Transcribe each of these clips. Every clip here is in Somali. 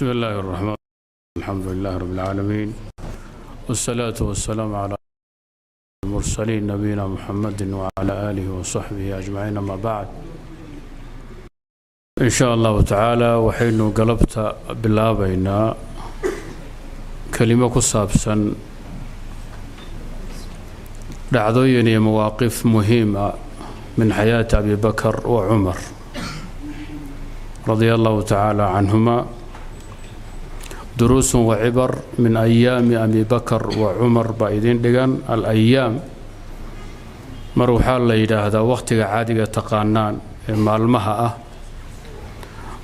بسم الله الرحمن، الحمد لله رب العالمين، والصلاة والسلام على المرسلين، نبينا محمد وعلى آله وصحبه أجمعين، أما بعد. إن شاء الله تعالى waxaynu galabta bilaabaynaa kelimo ku saabsan dhacdooyin iyo mawaaqif muhiim ah min xayaati Abi Bakr wa Cumar radia allahu tacaala canhuma, duruusun wa cibar min ayaami Abi Bakr wa Cumar baa idiin dhigan. Alayaam mar waxaa la yidhaahdaa wakhtiga caadiga taqaanaan ee maalmaha ah,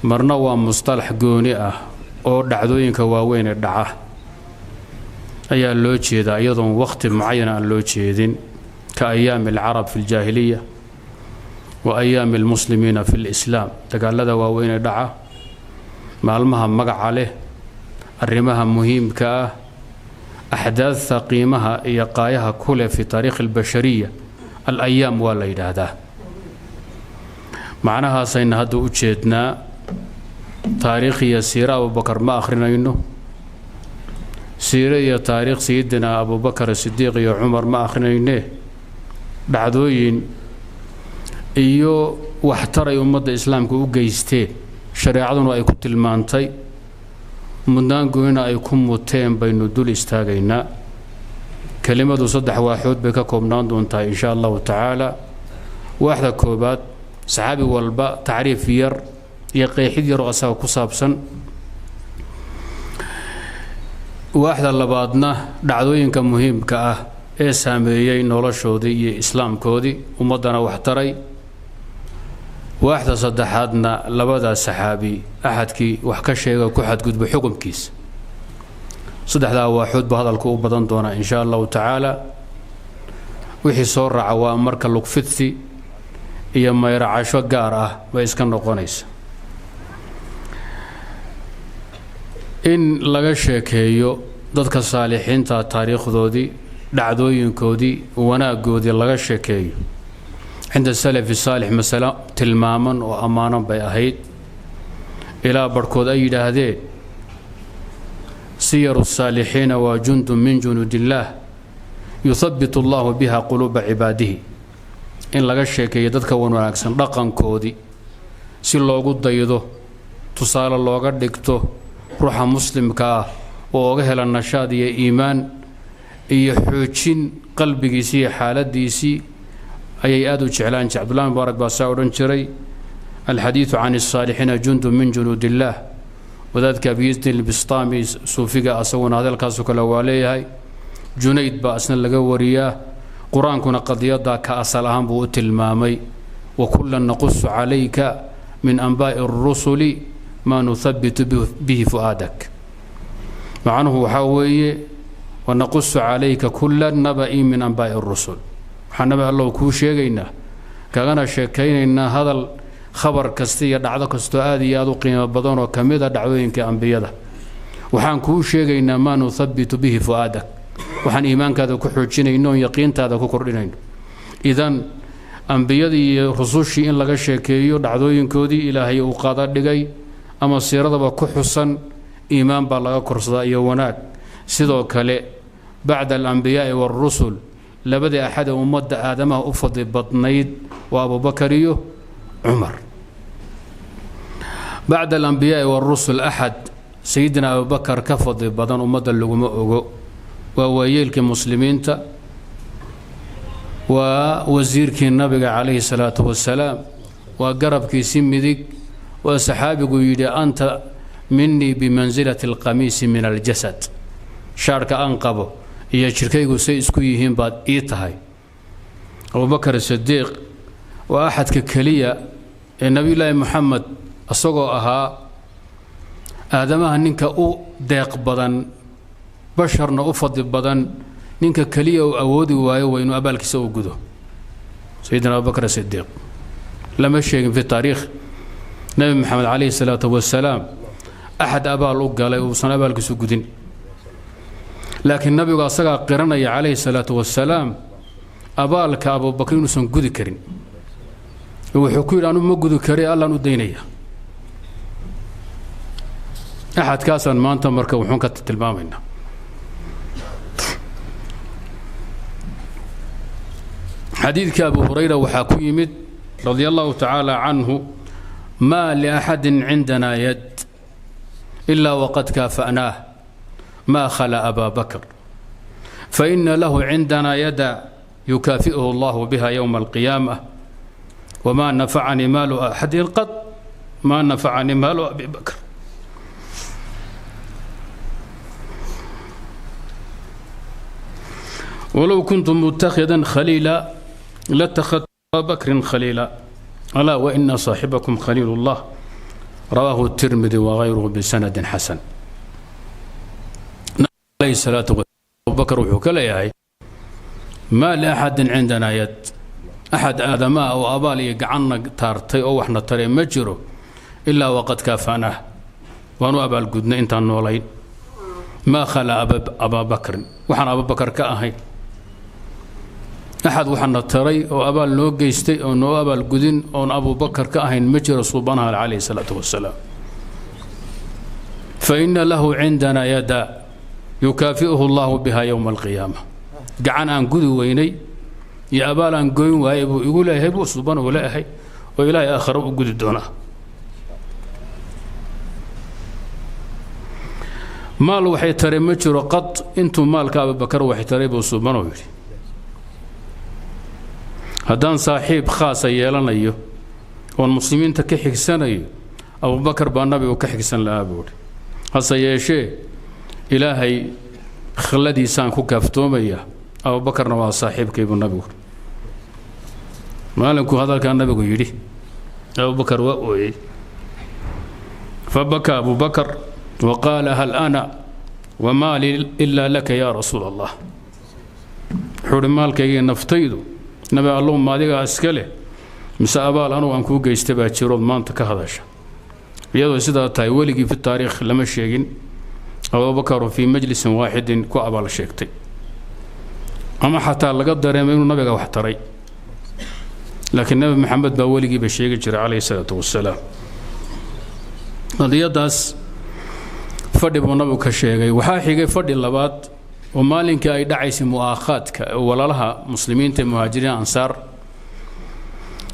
marna waa mustalax gooni ah oo dhacdooyinka waaweyn ee dhaca ayaa loo jeedaa, iyadoon wakhti mucayan aan loo jeedin, ka ayaami alcarab fi aljaahiliya wa ayaami almuslimiina fi lislaam. Dagaalada waaweyn ee dhaca, maalmaha magaca leh, arrimaha muhiimka ah, axdaadta qiimaha iyo qaayaha ku leh fi taariikhi albashariya, alayaam waa la yidhaahdaa. Macnahaasayna hadda u jeednaa. Taariikh iyo siire Abubakar ma akhrinayno, siire iyo taariikh Sayidina Abubakar Sidiiq iyo Cumar ma akhrinayne, dhacdooyin iyo waxtar ay ummadda islaamka u geysteen, shareecaduna ay ku tilmaantay, mudnaan goyna ay ku muteen baynu dul istaagaynaa. Kelimadu saddex waaxood bay ka koobnaan doontaa, in sha allahu tacaala. Waaxda koobaad, saxaabi walba tacriif yar iyo qeexid yaroo asaga ku saabsan. Waaxda labaadna, dhacdooyinka muhiimka ah ee saameeyey noloshoodii iyo islaamkoodii, ummaddana wax taray. Waaxda saddexaadna, labadaa saxaabi axadkii wax ka sheega ku xadgudbo xukunkiisa. Saddexdaa waaxood ba hadalku u badan doonaa, in sha allahu tacaala. Wixii soo raaca waa marka lugfidsi iyo mayracasho gaar ah bay iska noqonaysa. In laga sheekeeyo dadka saalixiinta taariikhdoodii, dhacdooyinkoodii, wanaaggoodii laga sheekeeyo cinda salafi saalix masalo tilmaaman oo ammaanan bay ahayd, ilaa barhkood ay yidhaahdeen: siyaru saalixiina waa jundun min junuudillaah yuhabitu allahu biha quluuba cibaadihi. In laga sheekeeyo dadka wanaagsan dhaqankoodii si loogu daydo, tusaale looga dhigto, ruuxa muslimka ah oo oga hela nashaad iyo iimaan iyo xoojin qalbigiisii iyo xaaladiisii, ayay aada u jeclaan jire. Cabdullahi Mubaarak baa saa odhan jiray: alxadiidu can الsaalixiina jundun min junuud illaah. Wadaadka Abiyisni Albistaami suufiga asaguna hadalkaasoo kale waa leeyahay. Junayd baa asna laga wariyaa. Qur-aankuna qadiyaddaa ka asal ahaan buu u tilmaamay: wakullan naqusu calayka min anbaa'i الrusuli maa nuhabitu bihi fu'aadak. Macnuhu waxaa weeye: wanaqusu calayka kula naba'i min anbaa'i الrusul. Waxaa Nabi Allow kuu sheegaynaa, kagana sheekaynaynaa hadal khabar kasta iyo dhacdo kastoo aad iyo aad u qiimo badan oo ka mid a dhacdooyinka ambiyada. Waxaan kuu sheegaynaa maa nuhabitu bihi fu'aadak, waxaan iimaankaada ku xoojinayno oon yaqiintaada ku kordhinayno. Idan ambiyadii iyo rusushii in laga sheekeeyo dhacdooyinkoodii Ilaahay uu qaada dhigay ama siiradaba ku xusan, iimaan baa laga korsadaa iyo wanaag. Sidoo kale, bacda alambiyaa'i waarusul, labadii axad ee ummadda aadamaha u fadli badnayd waa Abubakar iyo Cumar. Bacda alambiyaa'i waarusul, axad Sayidina Abubakar ka fadli badan ummadda laguma ogo. Waa waayeelkii muslimiinta, waa wasiirkii Nabiga calayhi salaatu wasalaam, waa garabkiisi midig, waa saxaabigu yidhi: anta minii bimansilati alqamiisi min aljasad. Shaarhka aan qabo iyo jidhkaygu say isku yihiin baad ii tahay. Abubakar Sidiiq waa axadka keliya ee Nebiyulaahi Moxamed, isagoo ahaa aadamaha ninka u deeq badan, basharna u fadli badan, ninka keliya uu awoodi waayo waa inuu abaalkiisa u gudo. Sayidina Abubakar Sidiiq lama sheegin fi taariikh Nebi Moxamed calayhi salaatu wasalaam axad abaal u galay uusan abaalkiisu gudin, laakiin nabigu asagaa qiranaya calayhi salaatu wasalaam abaalka Abubakr inuusan gudi karin. Wuxuu ku yidhi: anu ma gudi kari, Allaan u daynaya. Axadkaasaan maanta marka wuxuun ka tilmaamaynaa. Xadiidka Abu Hurayra waxaa ku yimid, radia allahu tacaala canhu: "Maa liaxadin cindana yad ilaa waqad kaafa'naah ma khala abaa bakr, faina lahu cindana yada yukaafi'uhu allahu biha yowma alqiyaamah, wma nafacanii maalu axadin qad ma nafacanii maalu abi bakr." "Walow kuntu mutakhidan khaliila latakhadtu abaa bakrin khaliila, alaa waina saaxibakum khaliil اllah." Rawaahu الtirmidi wagayruhu bisanadin xasan. Alayhi salaatu Abubakar wuxuu ka leeyahay: "Maa liaxadin cindana yad", axad aadamaa oo abaal iyo gacanna taartay oo waxna taree ma jiro, "ilaa waqad kaafanaah", waanu abaalgudnay intaan noolayn, "maa khala abaa bakrin", waxaan Abubakar ka ahayn. Axad waxana taray oo abaal noo geystay oo noo abaalgudin oon Abubakar ka ahayn ma jiro, suubanaha calayhi salaatu wasalaam. "Fa ina lahu cindana yada yukaafi'uhu allahu biha yowma alqiyaama", gacan aan gudi weynay iyo abaal aan goyn waayey buu igu leeyahay, buu suubanuhu leeyahay, oo Ilaahay aakhiro u gudi doonaa. Maal waxay taray ma jiro qad intuu maalka Abubakar waxay taray, buu suubanuhu yidhi. Haddaan saaxiib khaasa yeelanayo oon muslimiinta ka xigsanayo, Abubakar baa Nabigu ka xigsan lahaa, buuhi. Hase yeeshee Ilaahay khiladiisaan ku kaaftoomaya, Abubakarna waa saaxiibkay, buu Nabigu. Maalinkuu hadalkaa Nabigu yidhi, Abubakar waa ooyey. Fabaka Abubakar wa qaala: "Hal ana wamaali ilaa laka yaa rasuul Allah?" Wuxuu uhi: "Maalkaygii naftaydu, Nabi Allow, ma adigaa iska leh, mise abaal anugu aan kuu geysta baa jirood maanta ka hadasha?" Iyadoo sidaa tahay, weligii fi taariikh lama sheegin Abubakaru fii majlisin waaxidin ku abaal sheegtay ama xataa laga dareemay inuu Nabiga wax taray, laakiin Nebi Maxamed baa weligiiba sheegi jiray calayhi salaatu wasalaam. Qadiyadaas fadhi buu Nabigu ka sheegay. Waxaa xigay fadhi labaad oo maalinkii ay dhacaysay mu'aakhaadka walaalaha muslimiinta ee muhaajiriin ansaar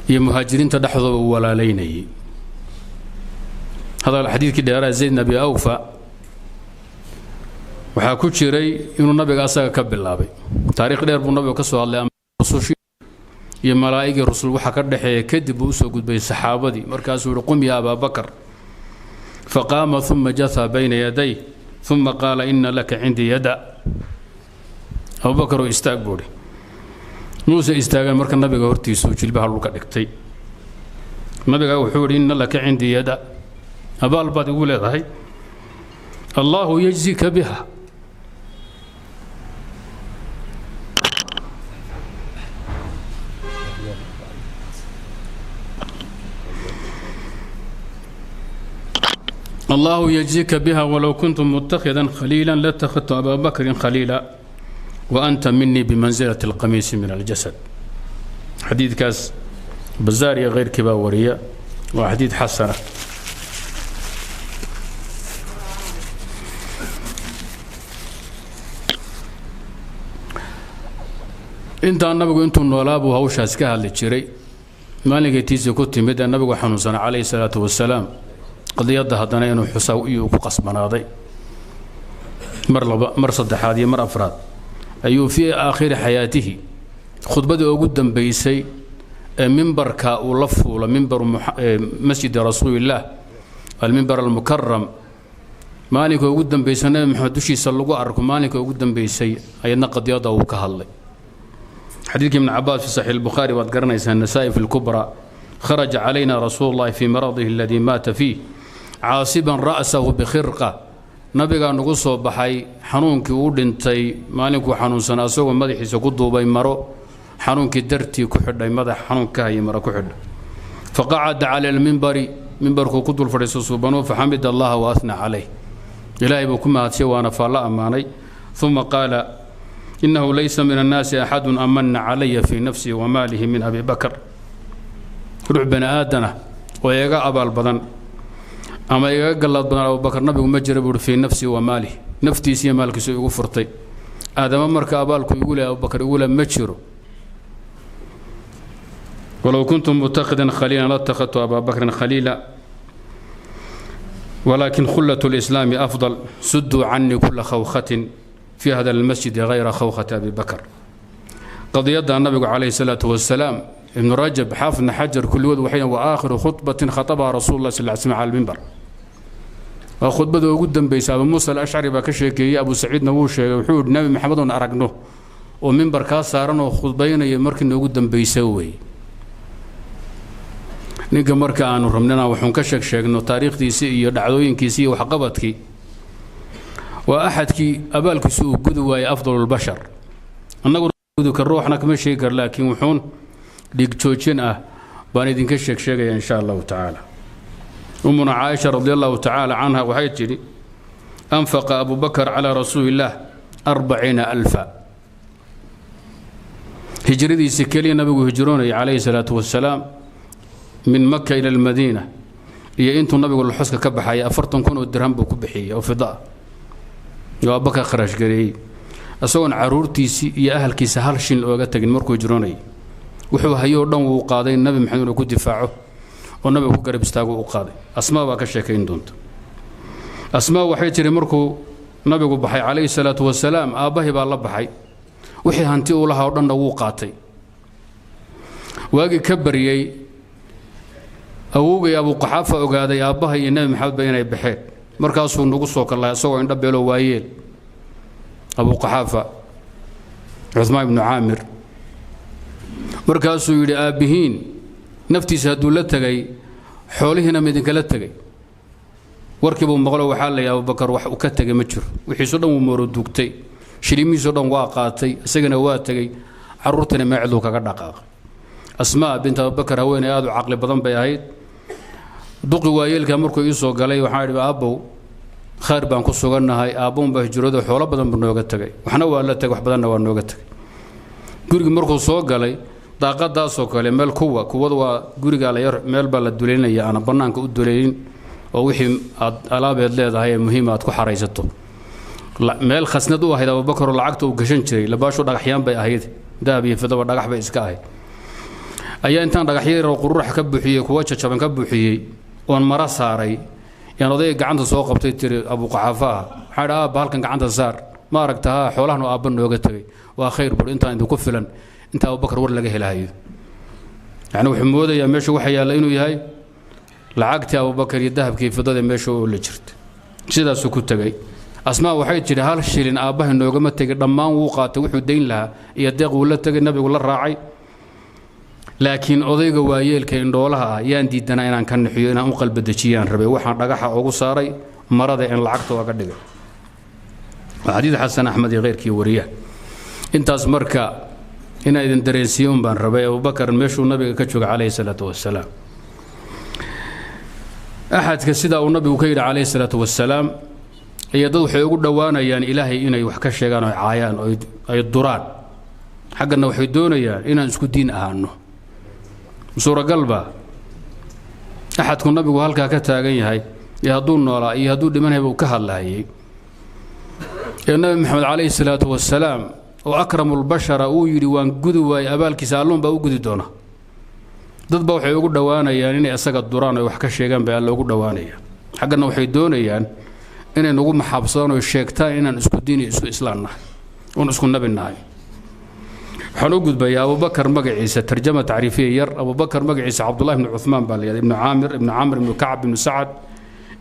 iyo muhaajiriinta dhexdooda uu walaalaynayay. Hadal xadiidkii dheeraa Zayd Abi Awfa waxaa ku jiray inuu Nabiga asaga ka bilaabay. Taariikh dheer buu Nabigu ka soo hadlay, rusushii iyo malaa'igii rusul waxa ka dhexeeya. Kadib buu usoo gudbay saxaabadii. Markaasuu yihi: "Qum ya Abaa Bakar." Faqaama, uma jaha bayna yaday, uma qaala: "Ina laka cindii yada." Abubakaroo istaag, buuhi. Muuse istaagan. Marka Nabiga hortiisuu jilbaha dhulka dhigtay. Nabiga wuxuu yidhi: "Ina laka cindii yada", abaal baad igu leedahay, "Allaahu yajzika biha." "Allahu yجزika bha wlow kuntu mutakida khaliila latakhadtu abaa bakri khaliila, waanta minii bimanzilaة اlqamiisi min aljasad. Xadiidkaas Bazaar iyo keyrkii baa wariya, waa xadiid xasana. Intaa Nabigu intuu noolaa buu hawshaas ka hadli jiray. Maalinkay tiisii ku timid ee Nabigu xanuunsana calayhi salaatu wasalaam, qadiyadda haddana inuu xusa iyuu ku qasbanaaday. Mar laba, mar saddexaad iyo mar afraad ayuu fii aakhiri xayaatihi khudbadii ugu dambaysay ee mimbarka uu la fuulo, mimbaru masjidi rasuulillaah, almimbar almukaram, maalinka ugu dambaysay Nabi Maxamed dushiisa lagu arko, maalinka ugu dambaysay ayadna qadiyadda uu ka hadlay. Xadiidka Ibn Cabaas fi saxiix albukhaari waad garanaysaa, Nasaa'i fi lkubra: "Kharaja calayna rasuulu llahi fii maradihi aladii maata fiih caasiban ra'sahu bikhirqa." Nabigaa nagu soo baxay xanuunkii uu dhintay maalinkuu xanuunsanaa, asagoo madaxiisa ku duubay maro, xanuunkii dartii ku xidhay, madax xanuun ka hayay maro ku xidhay. Faqacada cala almimbari, mimbarkuu ku dul fadhiisto suubanuu. Faxamida allaha wa ahna calayh, Ilaahay buu ku mahadsiyay, waana faalla ammaanay. Uma qaala: "Inahu laysa min annaasi axadu amana calaya fii nafsihi wamaalihi min abi bakr." Ruux bani aadana oo iga abaal badan Ama igaga gallad badan Abubakar nabigu ma jira buuhi, fii nafsii wa maalih, naftiisi iyo maalkiisu igu furtay. Aadama marka abaalku igu leh Abubakar igu leh ma jiro. Walow kuntu mutakidan khaliilan latakhadtu abaa bakrin khaliila, walaakin khullat lislaami afdal, suduu canii kula khawkhatin fi hada almasjidi hayra khawkhati abi bakr. Qadiyadda nabigu calayhi salaatu wasalaam, Ibnu Rajab, Xaafid Ibn Xajar, kulligood waxay wa aakhiru khudbatin khatabaha rasuulu lah sal ly slam cala almimbar, waa khudbada ugu dambaysa. Abu Muusa Alashcari baa ka sheekeeyey, Abu Saciidna wuu sheegay. Wuxuu yidhi Nabi Maxamed oon aragno oo mimbarkaa saaran oo khudbaynaya markii noogu dambaysa weeye. Ninka marka aanu rabnina waxuun ka sheeg sheegno taariikhdiisii iyo dhacdooyinkiisii iyo waxqabadkii, waa axadkii abaalkiisu uu gudi waayey, afdalulbashar. Annaguna gudi karro, waxna kama sheegi kar, laakiin wuxuun dhiig joojin ah baan idinka sheeg sheegaya insha Allahu tacaala. Umuna Caaisha radi allahu tacaala canha waxay tidhi: anfaqa Abu Bakar calaa rasuuli illaah 40,000. Hijradiisi keliya nabigu hijroonayay calayhi salaatu wasalaam min Maka ila almadiina iyo intuu nabigu laxuska ka baxayay, 40,000 oo dirham buu ku bixiyey oo fida ah oo Abubakar kharash gareeyey, isagoon caruurtiisii iyo ahalkiisa hal shin looga tegin. Markuu hijroonayay wuxuu hayoo dhan wuu qaaday, Nabi Maxamed inuu ku difaaco oo nabiga ku garab istaago u qaaday. Asmaa baa ka sheekayn doonta. Asmaa waxay tihi: markuu nabigu baxay calayhi salaatu wasalaam, aabbahay baa la baxay, wixii hanti uu lahaa oo dhanna wuu qaatay. Waagii ka baryey awowgay Abuqaxaafa ogaaday aabbahay iyo Nebi Maxamed ba inay baxeen. Markaasuu nagu soo kallahay isagoo indho beelo waayeel, Abuqaxaafa Cumaan ibnu Caamir. Markaasuu yidhi: aabbihiin naftiisa hadduu la tegay, xoolihiina midinkala tegay? Warkii buu maqlo. Waxaa la yidhi Abubakar wax uu ka tegay ma jiro, wixiiso dhan wuu mooroduugtay, shilimihiisoo dhan waa qaatay, isagana waa tegey, carruurtana meecduu kaga dhaqaaqay. Asmaa bint Abubakar haweeney aad u caqli badan bay ahayd. Duqi waayeelka markuu ii soo galay waxaan idhi: aabbow, khayr baan ku sugannahay, aabbounbaa hijrooda, xoolo badan buu nooga tegay, waxna waa la tegay, wax badanna waa nooga tegay. Gurigii markuu soo galay, daaqadaasoo kale meel kuwa kuwada waa gurigaa la yar, meel baa la duleynaya aana bannaanka u duleylin oo wixii aad alaabeed leedahay ee muhiim aad ku xaraysato, meel khasnad u ahayd Abubakaroo lacagta uu gashan jiray, labaashu dhagaxyaan bay ahayd, dahab iyo fidaba dhagax bay iska ahayd, ayaa intaan dhagaxyo yaroo qururax ka buuxiyey, kuwa jajaban ka buuxiyey, oon mara saaray, yaan odayga gacanta soo qabtay, tiri Abuqaxaafa ah. Waxaa idhi: aabba, halkan gacanta saar, ma aragta? Haa, xoolahan oo aabba nooga tegay waa khayr bur, intaan idinku filan inta Abubakar war laga helahayo. Yacni wuxuu moodayaa meesha waxa yaalla inuu yahay lacagtii Abubakar iyo dahabkii fidada meesha oo la jirta. Sidaasuu ku tegey. Asmaa waxay tidhi: hal shilin aabbahay noogama tegay, dhammaan wuu qaatay, wuxuu dayn lahaa iyo deeq wuu la tegay, nabigu la raacay. Laakiin odayga waayeelka indhoolaha ah yaan diidanaa inaan ka nixiyo, inaan u qalbadejiyaan rabay, waxaan dhagaxa ugu saaray marada in lacagta oga dhigay. Waa xadiid xasan, Axmed iyo keyrkii wariya. Intaas marka inaan idin dareensiiyo un baan rabay Abubakar meeshuu nabiga ka jooga calayhi salaatu wasalaam. Axadka sidaa uu nabigu ka yidhi calayhi salaatu wasalaam iyo dad waxay ugu dhowaanayaan Ilaahay inay wax ka sheegaan oo caayaan oo ay duraan, xaggana waxay doonayaan inaan isku diin ahaano. Suuragal baa axadku nabigu halkaa ka taagan yahay iyo hadduu noolaa iyo hadduu dhimanayba uu ka hadlaayay ee Nabi Maxamed calayhi salaatu wasalaam oo akramulbashara uu yidhi waan gudi waayey abaalkiisa, alluun baa u gudi doona. Dad ba waxay ugu dhowaanayaan inay isaga duraan oy wax ka sheegaan bay Alla ugu dhowaanayaan, xaggana waxay doonayaan inay nagu maxaabsadaan oy sheegtaan inaan isku diin iyo isku islaan nahay oon isku nabi nahay. Waxaan u gudbayaa Abubakar magaciisa, tarjama tacriifiya yar. Abubakar magaciisa Cabdullahi ibnu Cuثmaan baa la yihahda, ibnu Caamir ibnu Camr ibnu Kacb ibnu Sacad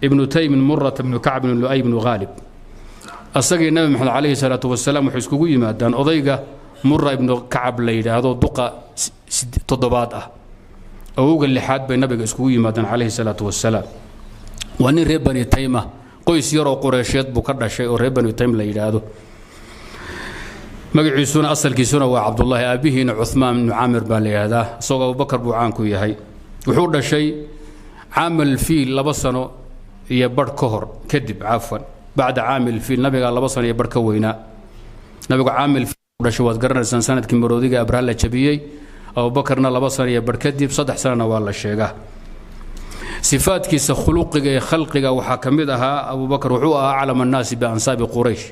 ibnu Taym Murata ibnu Kacb ibnu Lu'ay ibnu Haalib. Asagii Nabi Maxamed calayhi salaatu wasalaam waxay iskugu yimaadaan odayga Mura ibnu Kacab la yidhaahdo, duqa toddobaad ah, awowga lixaad bay nabiga iskugu yimaadaan calayhi salaatu wasalaam. Waa nin reer Bani Taym ah, qoys yaroo Qureysheed buu ka dhashay oo reer Bani Taym la yidhaahdo. Magaciisuna asalkiisuna waa Cabdullaahi, aabbihiina Cuثmaan ibnu Caamir baa la yidhaahdaa, isagoo Abubakar buu caan ku yahay. Wuxuu dhashay caamal fiil 2 sano iyo badh ka hor kadib, cafwan, bacda caamil fiil. Nabigaa 2 sano iyo badh ka weynaa. Nabigu caamil fiil dhashay waad garanaysaan, sanadkii maroodiga Abraha la jabiyey. Abubakarna 2 sano iyo badh kadib, 3 sanona waa la sheegaa. Sifaadkiisa khuluqiga ee khalqiga waxaa ka mid ahaa, Abubakar wuxuu ahaa aclam annaasi biansaabi Quraysh.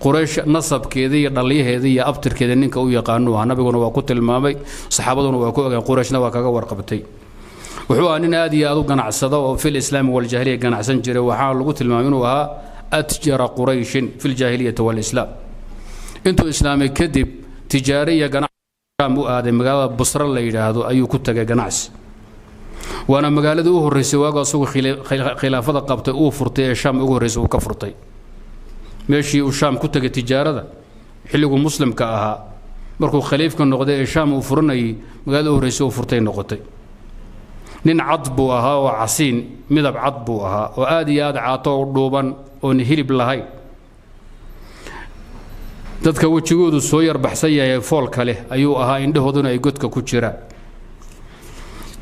Quraysh nasabkeeda iyo dhalyaheeda iyo abtirkeeda ninka u yaqaanuu ahaa. Nabiguna waa ku tilmaamay, saxaabaduna waa ku ogeen, Qurayshna waa kaga warqabtay. Wuxuu ahaa nin aad iyo aad u ganacsada oo fil islaami waljaahiliya ganacsan jiray. Waxaa lagu tilmaamay inuu ahaa atjara Qurayshin fi ljaahiliyati walislaam. Intuu islaamay kadib tijaare iyo ganacsi u aaday, magaalada Busra la yidhaahdo ayuu ku tagay ganacsi, waana magaaladii u horreysay waagu asagu khilaafada qabtay uu furtay ee Shaam ugu horreysay uu ka furtay. Meeshii uu Shaam ku tegay tijaarada xilliguu muslimka ahaa, markuu khaliifka noqday ee Shaam uu furanayay, magaalada u horreysay uu furtay noqotay. Nin cad buu ahaa oo casiin, midab cad buu ahaa oo aad iyo aad caato oo dhuuban oon hilib lahayn. Dadka wejigoodu soo yarbaxsan yahay foolka leh ayuu ahaa, indhahooduna ay godka ku jiraan.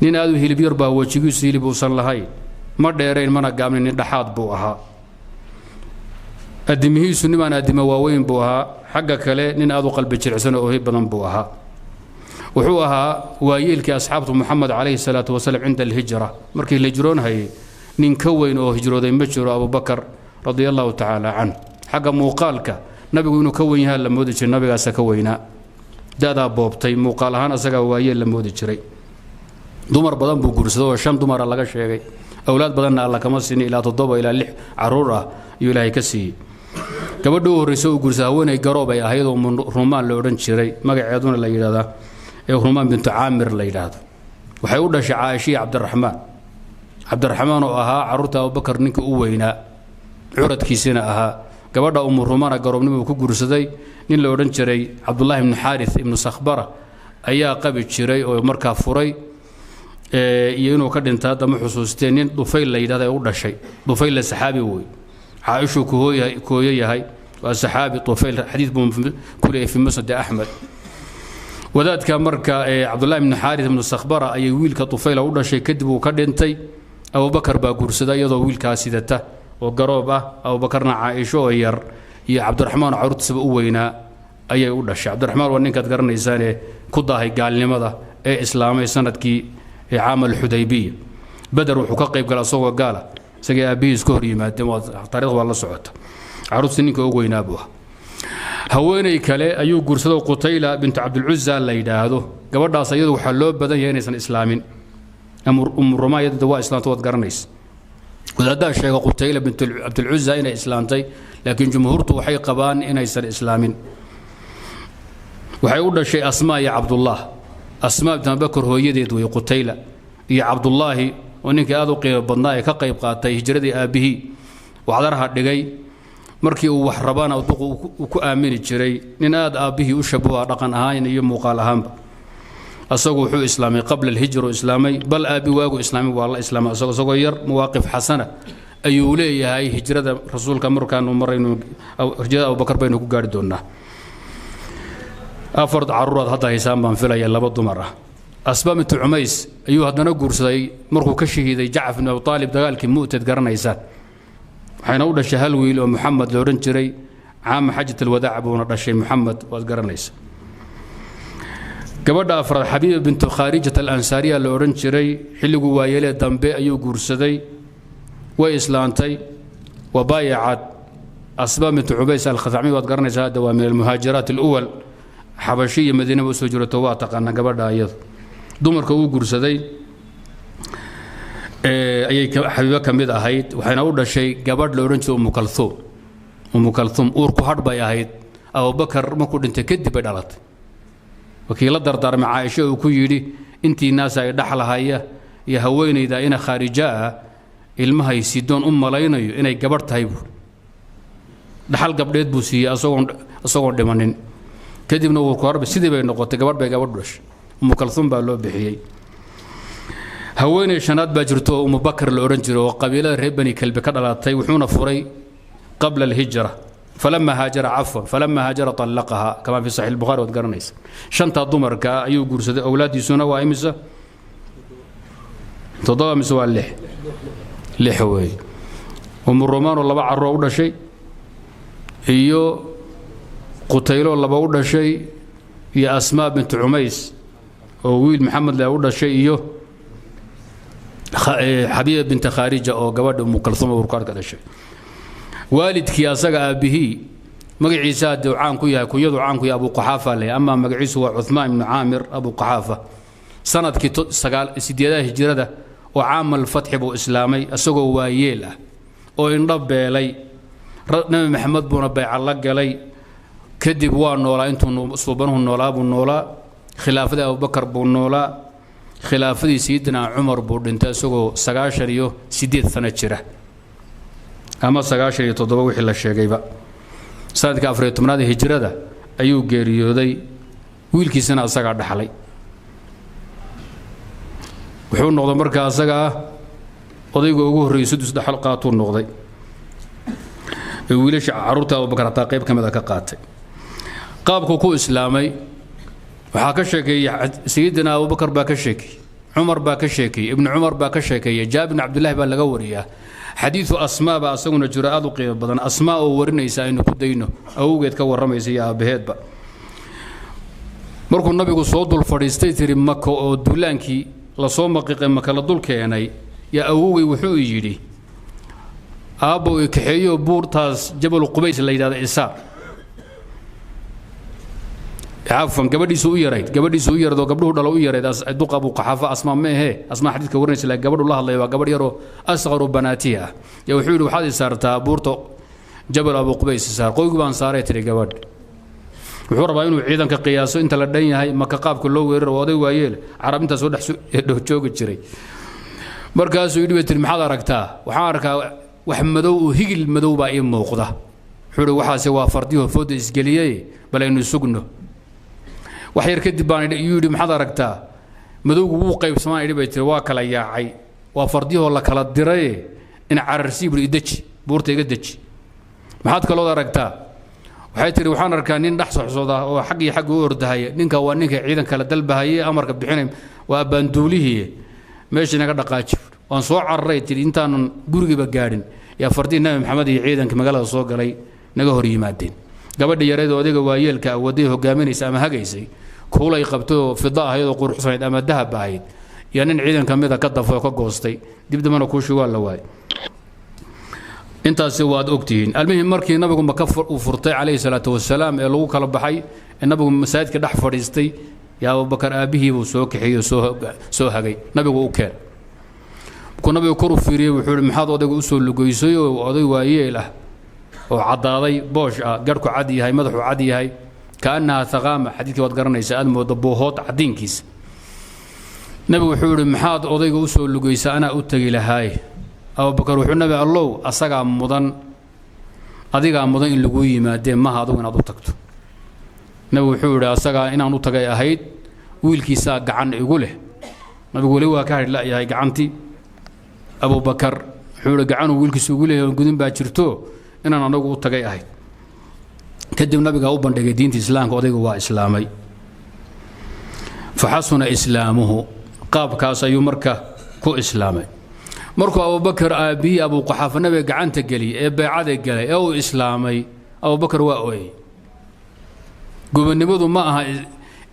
Nin aad u hilib yar baa, wejigiisu hilib uusan lahayn. Ma dheerayn mana gaabnin, nin dhaxaad buu ahaa. Addimihiisu nimaan addimo waaweyn buu ahaa. Xagga kale nin aad u qalbi jilicsan oo ohi badan buu ahaa. Wuxuu ahaa waayeelkii asxaabtu Moxamed calayhi salaatu wasalaam cinda alhijra. Markii la hijroonhayay, nin ka weyn oo hijrooday ma jiro Abubakar radia allahu tacaala canh. Xagga muuqaalka nabigu inuu ka weyn yahaa la moodi jiray, nabigaasa ka weynaa, da'daa boobtay. Muuqaal ahaan asagaa waayeel la moodi jiray. Dumar badan buu guursaday oo 5 dumara laga sheegay. Awlaad badanna Alla kama siinin, ilaa 7 ilaa 6 caruur ah ayuu Ilaahay ka siiyey. Gabadha u horreysa uu guursaday haweeney garoob ay ahayd oo Rumaan la odhan jiray, magaceeduna la yidhahdaa ee Rumaan bintu Caamir la yidhaahdo. Waxay u dhashay Caaisha iyo Cabdiraxmaan. Cabdiraxmaan oo ahaa carruurta Abubakar ninka u weynaa, curadkiisina ahaa. Gabadha Umu Rumaana garoobnimo uu ku guursaday. Nin la odhan jiray Cabdullaahi ibnu Xaarith ibnu Sakhbara ayaa qabi jiray oo markaa furay iyo inuu ka dhinta hadda ma xusuusteen. Nin Dufayl la yidhahda u dhashay. Dufaylla saxaabi wey, Caaishuu kooyo yahay, waa saxaabi Dufayl, xadiid buu ku leeyahay fi Musnad Axmed. Wadaadka marka Cabdullahi ibnu Xaarith ibnu Sakhbara ayay wiilka Dufayla u dhashay. Kadib uu ka dhintay. Abubakar baa guursaday iyadoo wiilkaa sidata oo garoob ah. Abubakarna Caaisho oo yar iyo Cabdiraxmaan oo carruurtiisaba u weynaa ayay u dhashay. Cabdiraxmaan waa ninkaad garanaysaanee ku daahay gaalnimada ee islaamay sanadkii caam alxudaybiya. Beder wuxuu ka qayb galay asagoo gaala, isagii aabbihiis ka hor yimaadeen, waa taarikhda waa la socota. Carruurtii ninka ugu weynaa buu ahaa. Haweeney kale ayuu guursadoo Qutayla bintu Cabdilcuza la yidhaahdo. Gabadhaas iyadu waxaa loo badan yahay inaysan islaamin. Umu Rumaa iyadu waa islaamta, waad garanaysa. Wadaaddaa sheega Qutayla bintu Cabdilcuza inay islaamtay, laakiin jumhuurtu waxay qabaan inaysan islaamin. Waxay u dhashay Asmaa iyo Cabdullah. Asmaa bint Abubakar hooyadeed wey Qutayla, iyo Cabdullaahi oo ninkii aad u qiimo badnaa ee ka qayb qaatay hijradii aabbihii, waxdaraha dhigay, markii uu wax rabana duqu uu ku aamini jiray. Nin aad aabbihii u shabaha dhaqan ahaan iyo muuqaal ahaanba. Asagu wuxuu islaamay qabla alhijra uu islaamay, bal aabbi waagu islaamay waa la islaamay isagoo yar. Mawaaqif xasana ayuu leeyahay. Hijrada rasuulka markaanu maraynu, hijrada Abubakar baynu ku gaari doonaa. 4 caruuraad hadda haysaan baan filaya, 2 dumar ah. Asmaa bintu Cumays ayuu haddana guursaday markuu ka shahiiday Jacfar bin Abi Aalib dagaalkii Mu'tad, garanaysaan. Waxayna u dhashay hal wiil oo Muxamed la odhan jiray. Caama xajat alwadaac buuna dhashay Muxamed, waad garanaysa. Gabadha afraad Xabiiba bintu Khaarijat alansaariya la odhan jiray. Xilliguu waayelee dambe ayuu guursaday, way islaantay, wabaayacad Asmaa bintu Cubays alkhathacmi, waad garanaysaa. Hadda waa min almuhaajiraat aluwal, Xabashi iyo Madiinaba usoo jirato, waa taqaanaa gabadha iyadu. Dumarka uu guursaday ayay Xabiibo ka mid ahayd. Waxayna u dhashay gabadh la odhan jiray Umu Kalhuum. Umu Kalhuum uurku hadh bay ahayd. Abubakar markuu dhintay kadib bay dhalatay. Wakii la dardaarmay Caaisho uu ku yidhi, intii naasa ay dhaxlahaya iyo haweenayda ina khaarija ah ilmahay sidoon u malaynayo inay gabadh tahay buuri. Dhaxal gabdheed buu siiyey isagoon dhimanin. Kadibna wuu ku sidii bay noqotay, gabadh bay gabadh dhashay, Umu Kalhuum baa loo bixiyey. Haweeney shanaad baa jirto oo Umu Bakar la odhan jiray oo qabiilada reer Bani Kalbi ka dhalatay. Wuxuuna furay qabla alhijra, falama haajara, cafwan, falama haajara طallaqaha, kama fi saxiix الbukhari, waad garanaysa. Shantaa dumarka ayuu guursaday. Awlaaddiisuna waa imisa? 7 mise waa 6? 6 weeye. Umu Rumaanoo 2 carruur u dhashay iyo Qutaylo 2 u dhashay iyo Asmaa bintu Cumays oo wiil Maxamed le u dhashay iyo Xabiiba binta Khaarija oo gabadha Umu Kalsuum Abuurkaarka dhashay. Waalidkii asaga aabbihii magaciisa hadduu caan ku yahay, kunyadu caan ku yahay Abu Quxaafa leh, amaa magaciisu waa Cuthmaan ibnu Caamir Abu Quxaafa. Sanadkii 8aad hijrada oo caamal fatxi buu islaamay, isagoo waayeel ah oo indho beelay. Nabi Maxamed buuna bayca la galay. Kadib waa noolaa intuu suubanuhu noolaa buu noolaa. Khilaafadii Abubakar buu noolaa, khilaafadii Sayidina Cumar buu dhintay isagoo 98 sano jira ama 97 wixii la sheegayba. Sanadka 14aad hijrada ayuu geeriyooday. Wiilkiisana asagaa dhaxlay. Wuxuu noqday markaa asaga ah odayga ugu horreeyey sudus dhaxal qaatuu noqday. Wiilasha carruurta Abubakar hataa qayb ka mid a ka qaatay. Qaabku ku islaamay waxaa ka sheekeeyey Sayidina Abubakar baa ka sheekeeyey, Cumar baa ka sheekeeyey, Ibnu Cumar baa ka sheekeeyey, Jaabir bin Cabdillahi baa laga wariyaa. Xadiidu Asmaa baa asaguna jiro, aad u qiimo badan. Asmaa oo warinaysa aynu ku dayno, awowgeed ka warramaysa iyo aabbaheedba. Markuu nabigu soo dul fadhiistay tiri Maka oo duulaankii lasoo maqiiqay, Maka la dul keenay, yaa awowgay wuxuu yidhi: "Aabbow, i kaxeeyo buurtaas Jabalu Qubays la yidhahda isaar." Cafwan, gabadhiisu u yarayd, gabadhiisu u yarayd oo gabdhuhu dhalo u yarayd duqa Abu Qaxaafa. Asmaa ma ahee, Asmaa xadiidka warinaysa, laakiin gabadhu la hadlaya waa gabadh yaroo asqaru banaatihi ah. Yaa wuxuu yidhi: "Waxaad i saartaa buurta Jabal Abu Qubays saar." "Qoygu baan saaray," tiri gabadh. Wuxuu rabaa inuu ciidanka qiyaaso inta la dhan yahay, Maka qaabka loo weeraro. Oday waayeel carab intaa soo dhex joogi jiray. Markaasuu yidhi, bay tiri, "Maxaad aragtaa?" "Waxaan arkaa wax madow oo higil madow baa ii muuqda." Wuxuu yidhi: "Waxaase waa fardiho fooda isgeliyey, bal aynu sugno wax yar." Kadib baan yuu yidhi: "Maxaad aragtaa?" "Madowgu wuu qaybsamaan," idhi bay tiri, "waa kala yaacay, waa fardiyahoo la kala diray in cararsii." Buri: "Ideji, buurta iga deji. Maxaad kalood aragtaa?" Waxay tihi: "Waxaan arkaa nin dhex socsooda oo xag iyo xagga u ordahaya. Ninka waa ninka ciidan kala dalbahaye, amarka bixinay, waa baanduulihii meesha inaga dhaqaaji." "Waan soo cararay," tihi, "intaanan gurigiiba gaadhin yaa fardihii Nabi Maxamed iyo ciidanka magaalada soo galay naga hor yimaadeen." Gabadha yareed oo odayga waayeelka waday hogaaminaysa ama hagaysay, kuulay qabtay oo fida ahayd oo quruxsanayd ama dahab ahayd, yaa nin ciidan ka mida ka dafay oo ka goostay. Dib dambana kuushii waa la waayay. Intaasi waad ogtihiin. Almuhim, markii nabigu Maka uu furtay calayhi salaatu wasalaam ee lagu kala baxay ee nabigu masaajidka dhex fadhiistay, yaa Abubakar aabbihii buu soo kaxeeyey oo soo hagay, nabigu u keen. Markuu nabigu kor u fiiriyey wuxuu ihi: "Maxaad odayga u soo lugoysay oo oday waayeel ah oo caddaaday, boosh ah, garhku cad yahay, madaxu cad yahay, kaannaha thaqaama?" Xadiidkii waad garanaysaa, aad moodo boohood caddiinkiisa. Nabigu wuxuu yidhi: "Maxaad odayga u soo lugaysa? Anaa u tegi lahaaye." Abubakar wuxuu: "Nabi Allow, asagaa mudan, adigaa mudan in laguu yimaadee, maha adugu inaad u tagto." Nabigu wuxuu yidhi: "Asagaa inaan u tagay ahayd, wiilkiisaa gacan igu leh." Nabigu weli waa ka hadhi la'yahay gacantii Abubakar. Wuxuu yidhi: "Gacanuu wiilkiisu ugu leeyahay gudin baa jirto, inaan anagu u tagay ahayd." Kadib nabigaa u bandhigay diinta islaamka, odaygu waa islaamay. Faxasuna islaamuhu. Qaabkaas ayuu marka ku islaamay. Markuu Abubakar aabbihii Abuquxaafa nabiga gacanta geliyey ee beecada galay ee uu islaamay, Abubakar waa ooyey. Gobonnimadu ma aha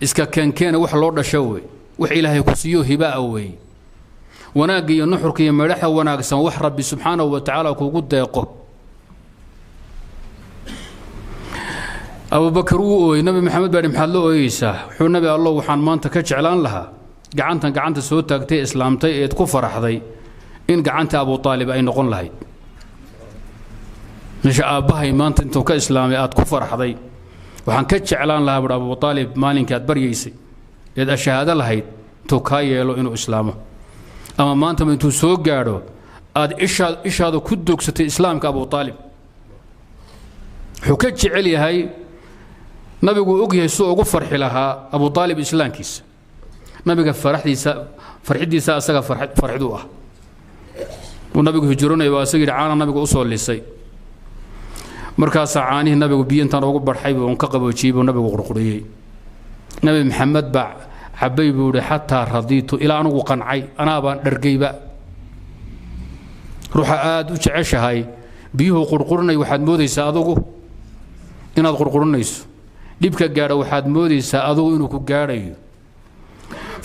iska keenkeena, wax loo dhasho wey, wax Ilaahay ku siiyo hibaa wey. Wanaagga iyo nuxurka iyo medhaxa wanaagsan wax Rabbi subxaanahu wa tacaala kugu deeqo. Abubakar wuu ooyey. Nabi Maxamed baa "Maxaad la ooyeysaa?" Wuxuu: "Nabi Allow, waxaan maanta ka jeclaan lahaa gacantan gacanta soo taagtay islaamtay eed ku faraxday in gacanta Abu Aalib ay noqon lahayd. Meesha aabbahay maanta intuu ka islaamay aad ku faraxday, waxaan ka jeclaan lahaa," buhi, "Abu Aalib maalinka aad baryaysay eed ashahaado lahayd intuu kaa yeelo inuu islaamo, ama maantaba intuu soo gaadho aad ishaada ku dogsatay islaamka Abu Aalib." Wuxuu ka jecel yahay, nabigu og yahay suu ugu farxi lahaa Abu Aalib islaamkiisa. Nabiga faraxdiisa farxidiisa asaga farxidu ah. Uu nabigu hijroonaya waa asaga yidhi caana nabigu usoo lisay. Markaasaa caanihii nabigu biyo intaan ugu barxay buu un ka qaboojiyey buu nabigu qurquriyey. Nabi Maxamed baa cabbay buu ihi, xataa radiitu, ilaa anugu qancay, anaabaan dhargayba. Ruuxa aad u jeceshahay biyuhu qurqurinay waxaad moodaysaa adugu inaad qurqurinayso. Dhibka gaadha waxaad moodaysaa adugu inuu ku gaadhayo.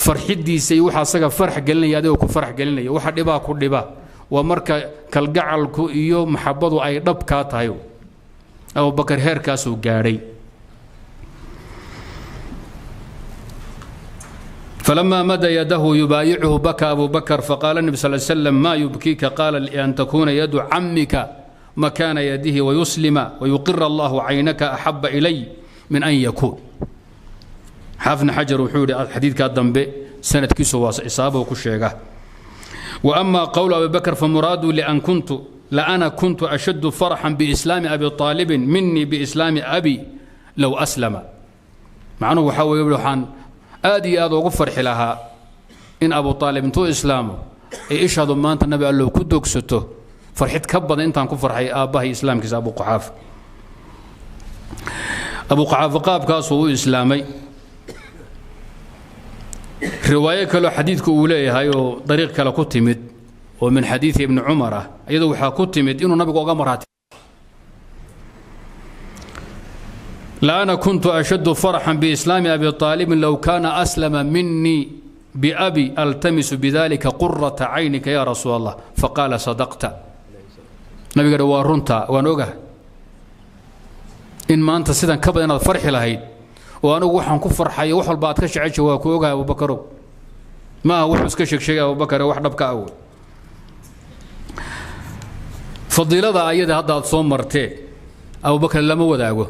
Farxidiisa iyo waxa asaga farax gelinaya adigoo ku farax gelinaya, waxa dhibaa ku dhiba, waa marka kalgacalku iyo maxabadu ay dhab kaa tahay. Abubakar heerkaasuu gaadhay. فلما مد يده يبايعه بكى أبو بكر، فقال النبي صلى الله عليه وسلم: ما يبكيك؟ قال: لأن تكون يد عمك مكان يده ويسلم ويقر الله عينك أحب إلي من أن يكون. Xaafid Xajar wuxuu yidhi xadiidkaa dambe sanadkiisu waa isaaba ku sheega. وأما قول أبي بكر فمراد لأن كنت لأنا كنت أشد فرحا بإسلام أبي طالب مني بإسلام أبي لو أسلم. Macnuhu waxaa weeye, waxaan aad iyo aad ugu farxi lahaa in Abu Aalib intuu islaamo ay ishaadu maanta, Nabi Allow, ku dogsato, farxid ka badan intaan ku farxay aabbahay islaamkiisa Abu Quxaafa. Abu Quxaafa qaabkaasuu u islaamay. Riwaayo kaloo xadiidku uu leeyahay oo dariiq kale ku timid oo min xadiidi Ibni Cumar ah, iyadoo waxaa ku timid inuu nabigu oga marhaati: لأنا كنت أشد فرحا بإسلام أبي طالب لو كان أسلم مني بأبي، ألتمس بذلك قرة عينك يا رسول الله، فقال: صدقت. Nabiga waa runta, waan ogahay in maanta sidan ka badan inaad farxi lahayd oo anigu waxaan ku farxayo wax walba aad ka jecesha, waa ku ogahay, Abubakarow. Ma aha wuxuu iska sheegsheegay Abubakar, wax dhabka awoy. Fadiilada ayada hadda aad soo martee Abubakar lama wadaago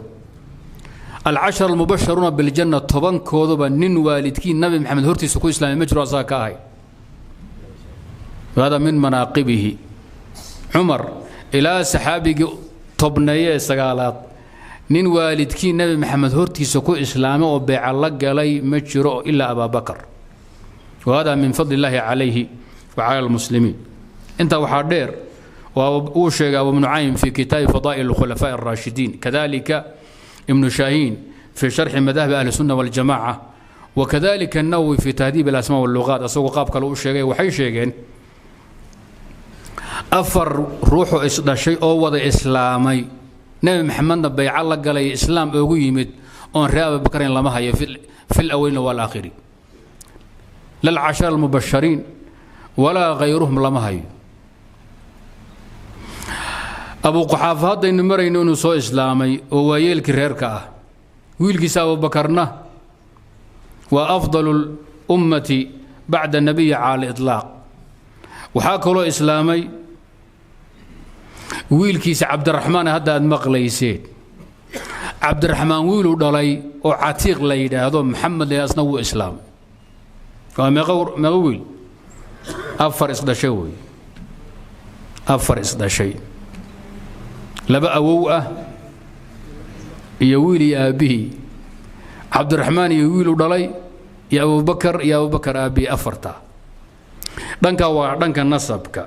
alcashara almubasharuuna biljanna. 10kooduba nin waalidkii Nabi Maxamed hortiisa ku islaamay ma jiro asaga ka ahay. Hada min manaaqibihi. Cumar ilaa saxaabigii 10eeye ee 9aad, nin waalidkii Nebi Maxamed hortiisa ku islaamay oo beeca la galay ma jiro ilaa Abaabakar. Wa hada min fadli illaahi calayhi wa cala almuslimiin. Intaa waxaa dheer uu sheegay Abu Nucaym fi kitaabi fadaa'il alkhulafaa'i alraashidiin, kadalika Ibnu Shaahiin fi sharxi madahib ahli sunna waljamaca, wakadalika النawwi fi tahdiib alasmaa wallugaat, asagoo qaab kale u sheegay. Waxay sheegeen afar ruuxoo isdhashay oo wada islaamay, Nebi Maxamedna bayco la galay, islaam oogu yimid, oon ree Abubakarin lama hayo fi lawalina waalaakhiri, la alcashara almubashariin walaa khayruhum lama hayo. Abu Quxaafa haddaynu marayno inuu soo islaamay oo waayeelkii reerka ah, wiilkiisa Abubakarna waa afdalu lummati bacda nabiyi cala aliطlaaq. Waxaa kaloo islaamay wiilkiisa Cabdiraxmaan hadda aad maqlayseen. Cabdiraxmaan wiiluu dhalay oo Catiiq la yidhaahdo, Maxamed la asna wuu islaamay. Waa meeqo wiil? Afar isdhashay wey, afar isdhashay, laba awow ah iyo wiil iyo aabbihii. Cabdiraxmaan iyo wiiluu dhalay iyo Abubakar iyo Abubakar aabbihii, afarta. Dhanka waa dhanka nasabka.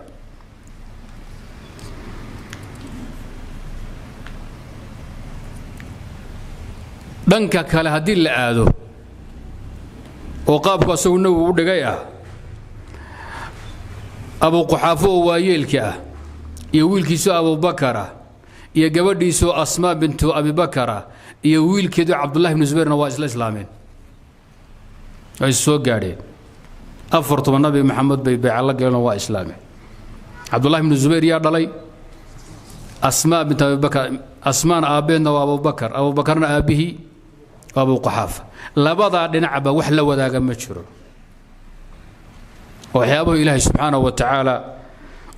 Dhanka kale haddii la aado oo qaabku asagu nabigu u dhigay ah, Abu Quxaafo oo waayeelka ah iyo wiilkiisu Abubakar ah iyo gabadhiisu Asmaa bintu Abibakar ah iyo wiilkeedu Cabdullahi bnu Zubayrna waa isla islaameen, ay soo gaadheen. Afartuba Nabi Maxamed bay bayca la galeen oo waa islaameen. Cabdullahi bnu Zubayr yaa dhalay? Asmaa bint Abibakar. Asmaana aabbeedna waa Abubakar, Abubakarna aabbihii waa Abu Quxaafa. Labadaa dhinacba wax la wadaaga ma jiro. Waxyaabahu Ilaahay subxaanahu wa tacaala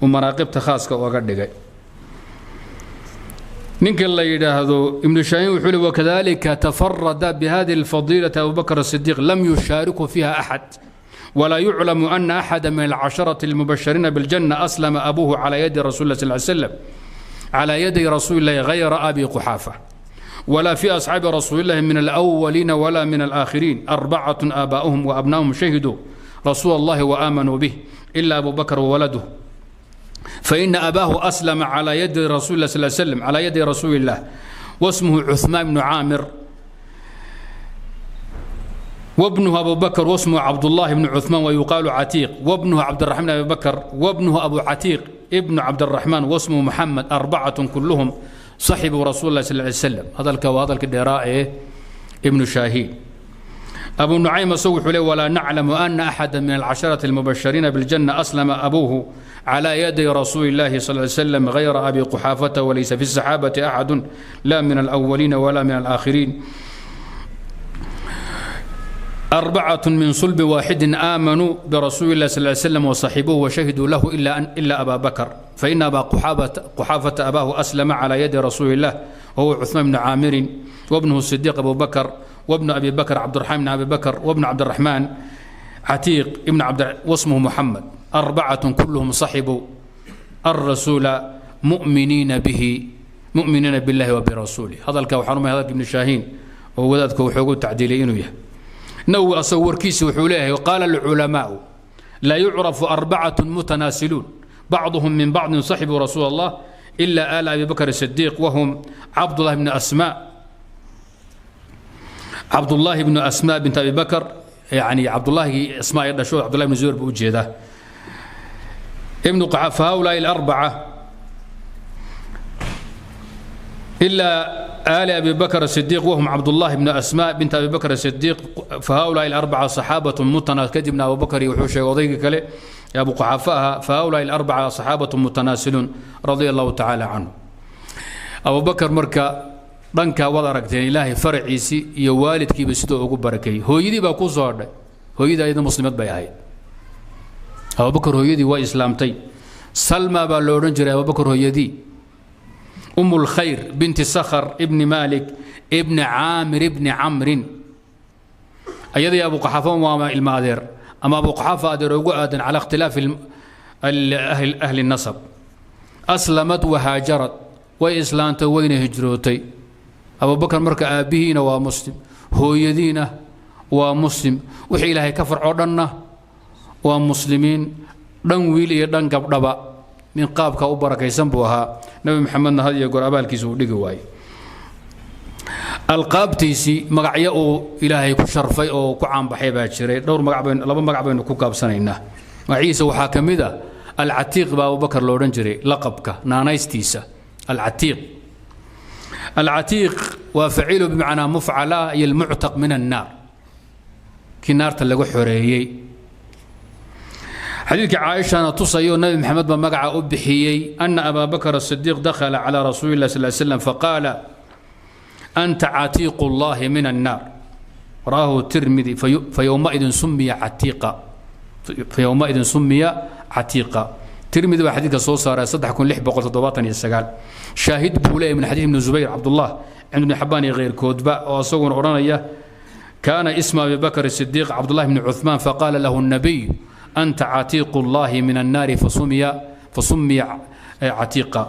uu manaaqibta khaaska oga dhigay ninka la yidhaahdo Ibnu Shaahin wuxuu li: wakadalika tafarada bihadihi alfadiilati Abu Bakr asidiiq, lam yushaariku fiiha axad, ولا يعلم أن أحدا من العشرة المبشرين بالجنة أسلم أبوه على يد رسول الله صلى الله عليه وسلم، على يدي رسول الله، غير أبي قحافة، ولا في أصحاب رسول الله من الأولين ولا من الآخرين أربعة آباؤهم وأبناؤهم شهدوا رسول الله وآمنوا به إلا أبو بكر وولده، فإن أباه أسلم على يد رسول الله صلى الله عليه وسلم، على يد رسول الله، واسمه عثمان بن عامر، وابنه أبو بكر واسمه عبد الله بن عثمان ويقال عتيق، وابنه عبد الرحمن أبي بكر، وابنه أبو عتيق ابن عبد الرحمن واسمه محمد، أربعة كلهم صحبوا رسول الله صلى الله عليه وسلم. هذا الك وهذا الكدراء ابن شاهين. Abu Nucaym isagu wuxuu le: "Walaa naclamu ana axada min alcasharati almubashiriina biljanna aslama abuuhu calى yaday rasuuli اllahi sal ly slam gayra abi Quxaafata, walaysa fi الsaxaabati axadu, la min alأwaliina wala min alآakhiriin, أربعة من صلب واحد آمنوا برسول الله صلى الله عليه وسلم وصحبوه وشهدوا له إلا أبا بكر، فإن أبا قحافة أباه أسلم على يد رسول الله، وهو عثمان بن عامر، وابنه الصديق أبو بكر، وابن أبي بكر عبد الرحمن بن أبي بكر، وابن عبد الرحمن عتيق ابن عبد واسمه محمد. أربعة كلهم صحبوا الرسول مؤمنين به، مؤمنين بالله وبرسوله." هذا الكوحرم هذا ابن شاهين وذلك وحقوق تعديلي إنه Nawowi asagoo warkiisa wuxuu leeyahay: "Qaala alculamaau: laa yucrafu arbacatu mutanaasiluun bacduhum min bacdin saxibuu rasuul Allah ila aala Abi Bakr Sidiiq, wahum Cabdullahi bnu Asmaa, Cabdullaahi bnu Asmaa bint Abi Bakr." Yani Cabdullaahigii Asmaa ay dhasho, Cabdullahi bnu Zubayr buu ujeedaa ibnu Qaxa. "Fahaulaai alarbaca إلا آل أبي بكر الصديق، وهم عبد الله بن أسماء بنت أبي بكر الصديق، فهؤلاء الأربعة صحابة متناسل." كدبنا أبو بكر وحوش وضيق كله يا أبو قحافة. "فهؤلاء الأربعة صحابة متناسلون رضي الله تعالى عنه." أبو بكر مركا dhankaa waad aragteen Ilaahay faraciisii iyo waalidkiiba sidoo ugu barakeeyey. Hooyadii baa ku soo hadhay. Hooyadii ayada muslimad bay ahayd. Abubakar hooyadii waa islaamtay. Salma baa lo odhan jiray Abubakar hooyadii, أم الخير بنت سخر ابن مالك ابن عامر ابن عمرو. أيضا أبو قحافة وما المادير أما أبو قحافة أدير على اختلاف أهل النسب. أسلمت وهاجرت، وإسلامت وين هجروتي. أبو بكر مرك آبهين ومسلم، هو يدينه ومسلم، وحي إلهي كفر عدنا ومسلمين. دن ويل دن قبضبا nin qaabka u barakaysan buu ahaa. Nabi Maxamedna had iyo goor abaalkiisa uu dhigi waayey. Alqaabtiisii, magacyo uu Ilaahay ku sharfay oo ku caanbaxay baa jiray. Dhowr magac baynu, laba magac baynu ku gaabsanaynaa. Magaciisa waxaa ka mid a Alcatiiq baa Abubakar lo odhan jiray, laqabka naanaystiisa Alcatiiq. Alcatiiq waa faciilu bimacnaa mufcala iyo almuctaq min annaar, kii naarta laga xoreeyey. Xadiidka Caaishana tusayo Nabi Maxamed baa magaca u bixiyey, ana Abaa Bakr Asidiiq dakhala calى rasuuli lah sal slam faqaala: "Anta catiiqu اllahi min annaar." Rawaahu Tirmidi. Fayowmaidin sumiya catiiqa, fayowmaidin sumiya catiiqa. Tirmidi baa xadiidka soo saaray 3679. Shaahid buu leeyahy min xadiid Ibni Zubayr Cabdullah cind Ibni Xabaan iyo keyrkoodba, oo isaguna odhanaya: "Kaana isma Abi Bakr Sidiiq Cabdullahi bni Cuثmaan, faqaala lahu الnabiy: 'Anta catiiqu اllahi min annaari', fasumiya catiiqa."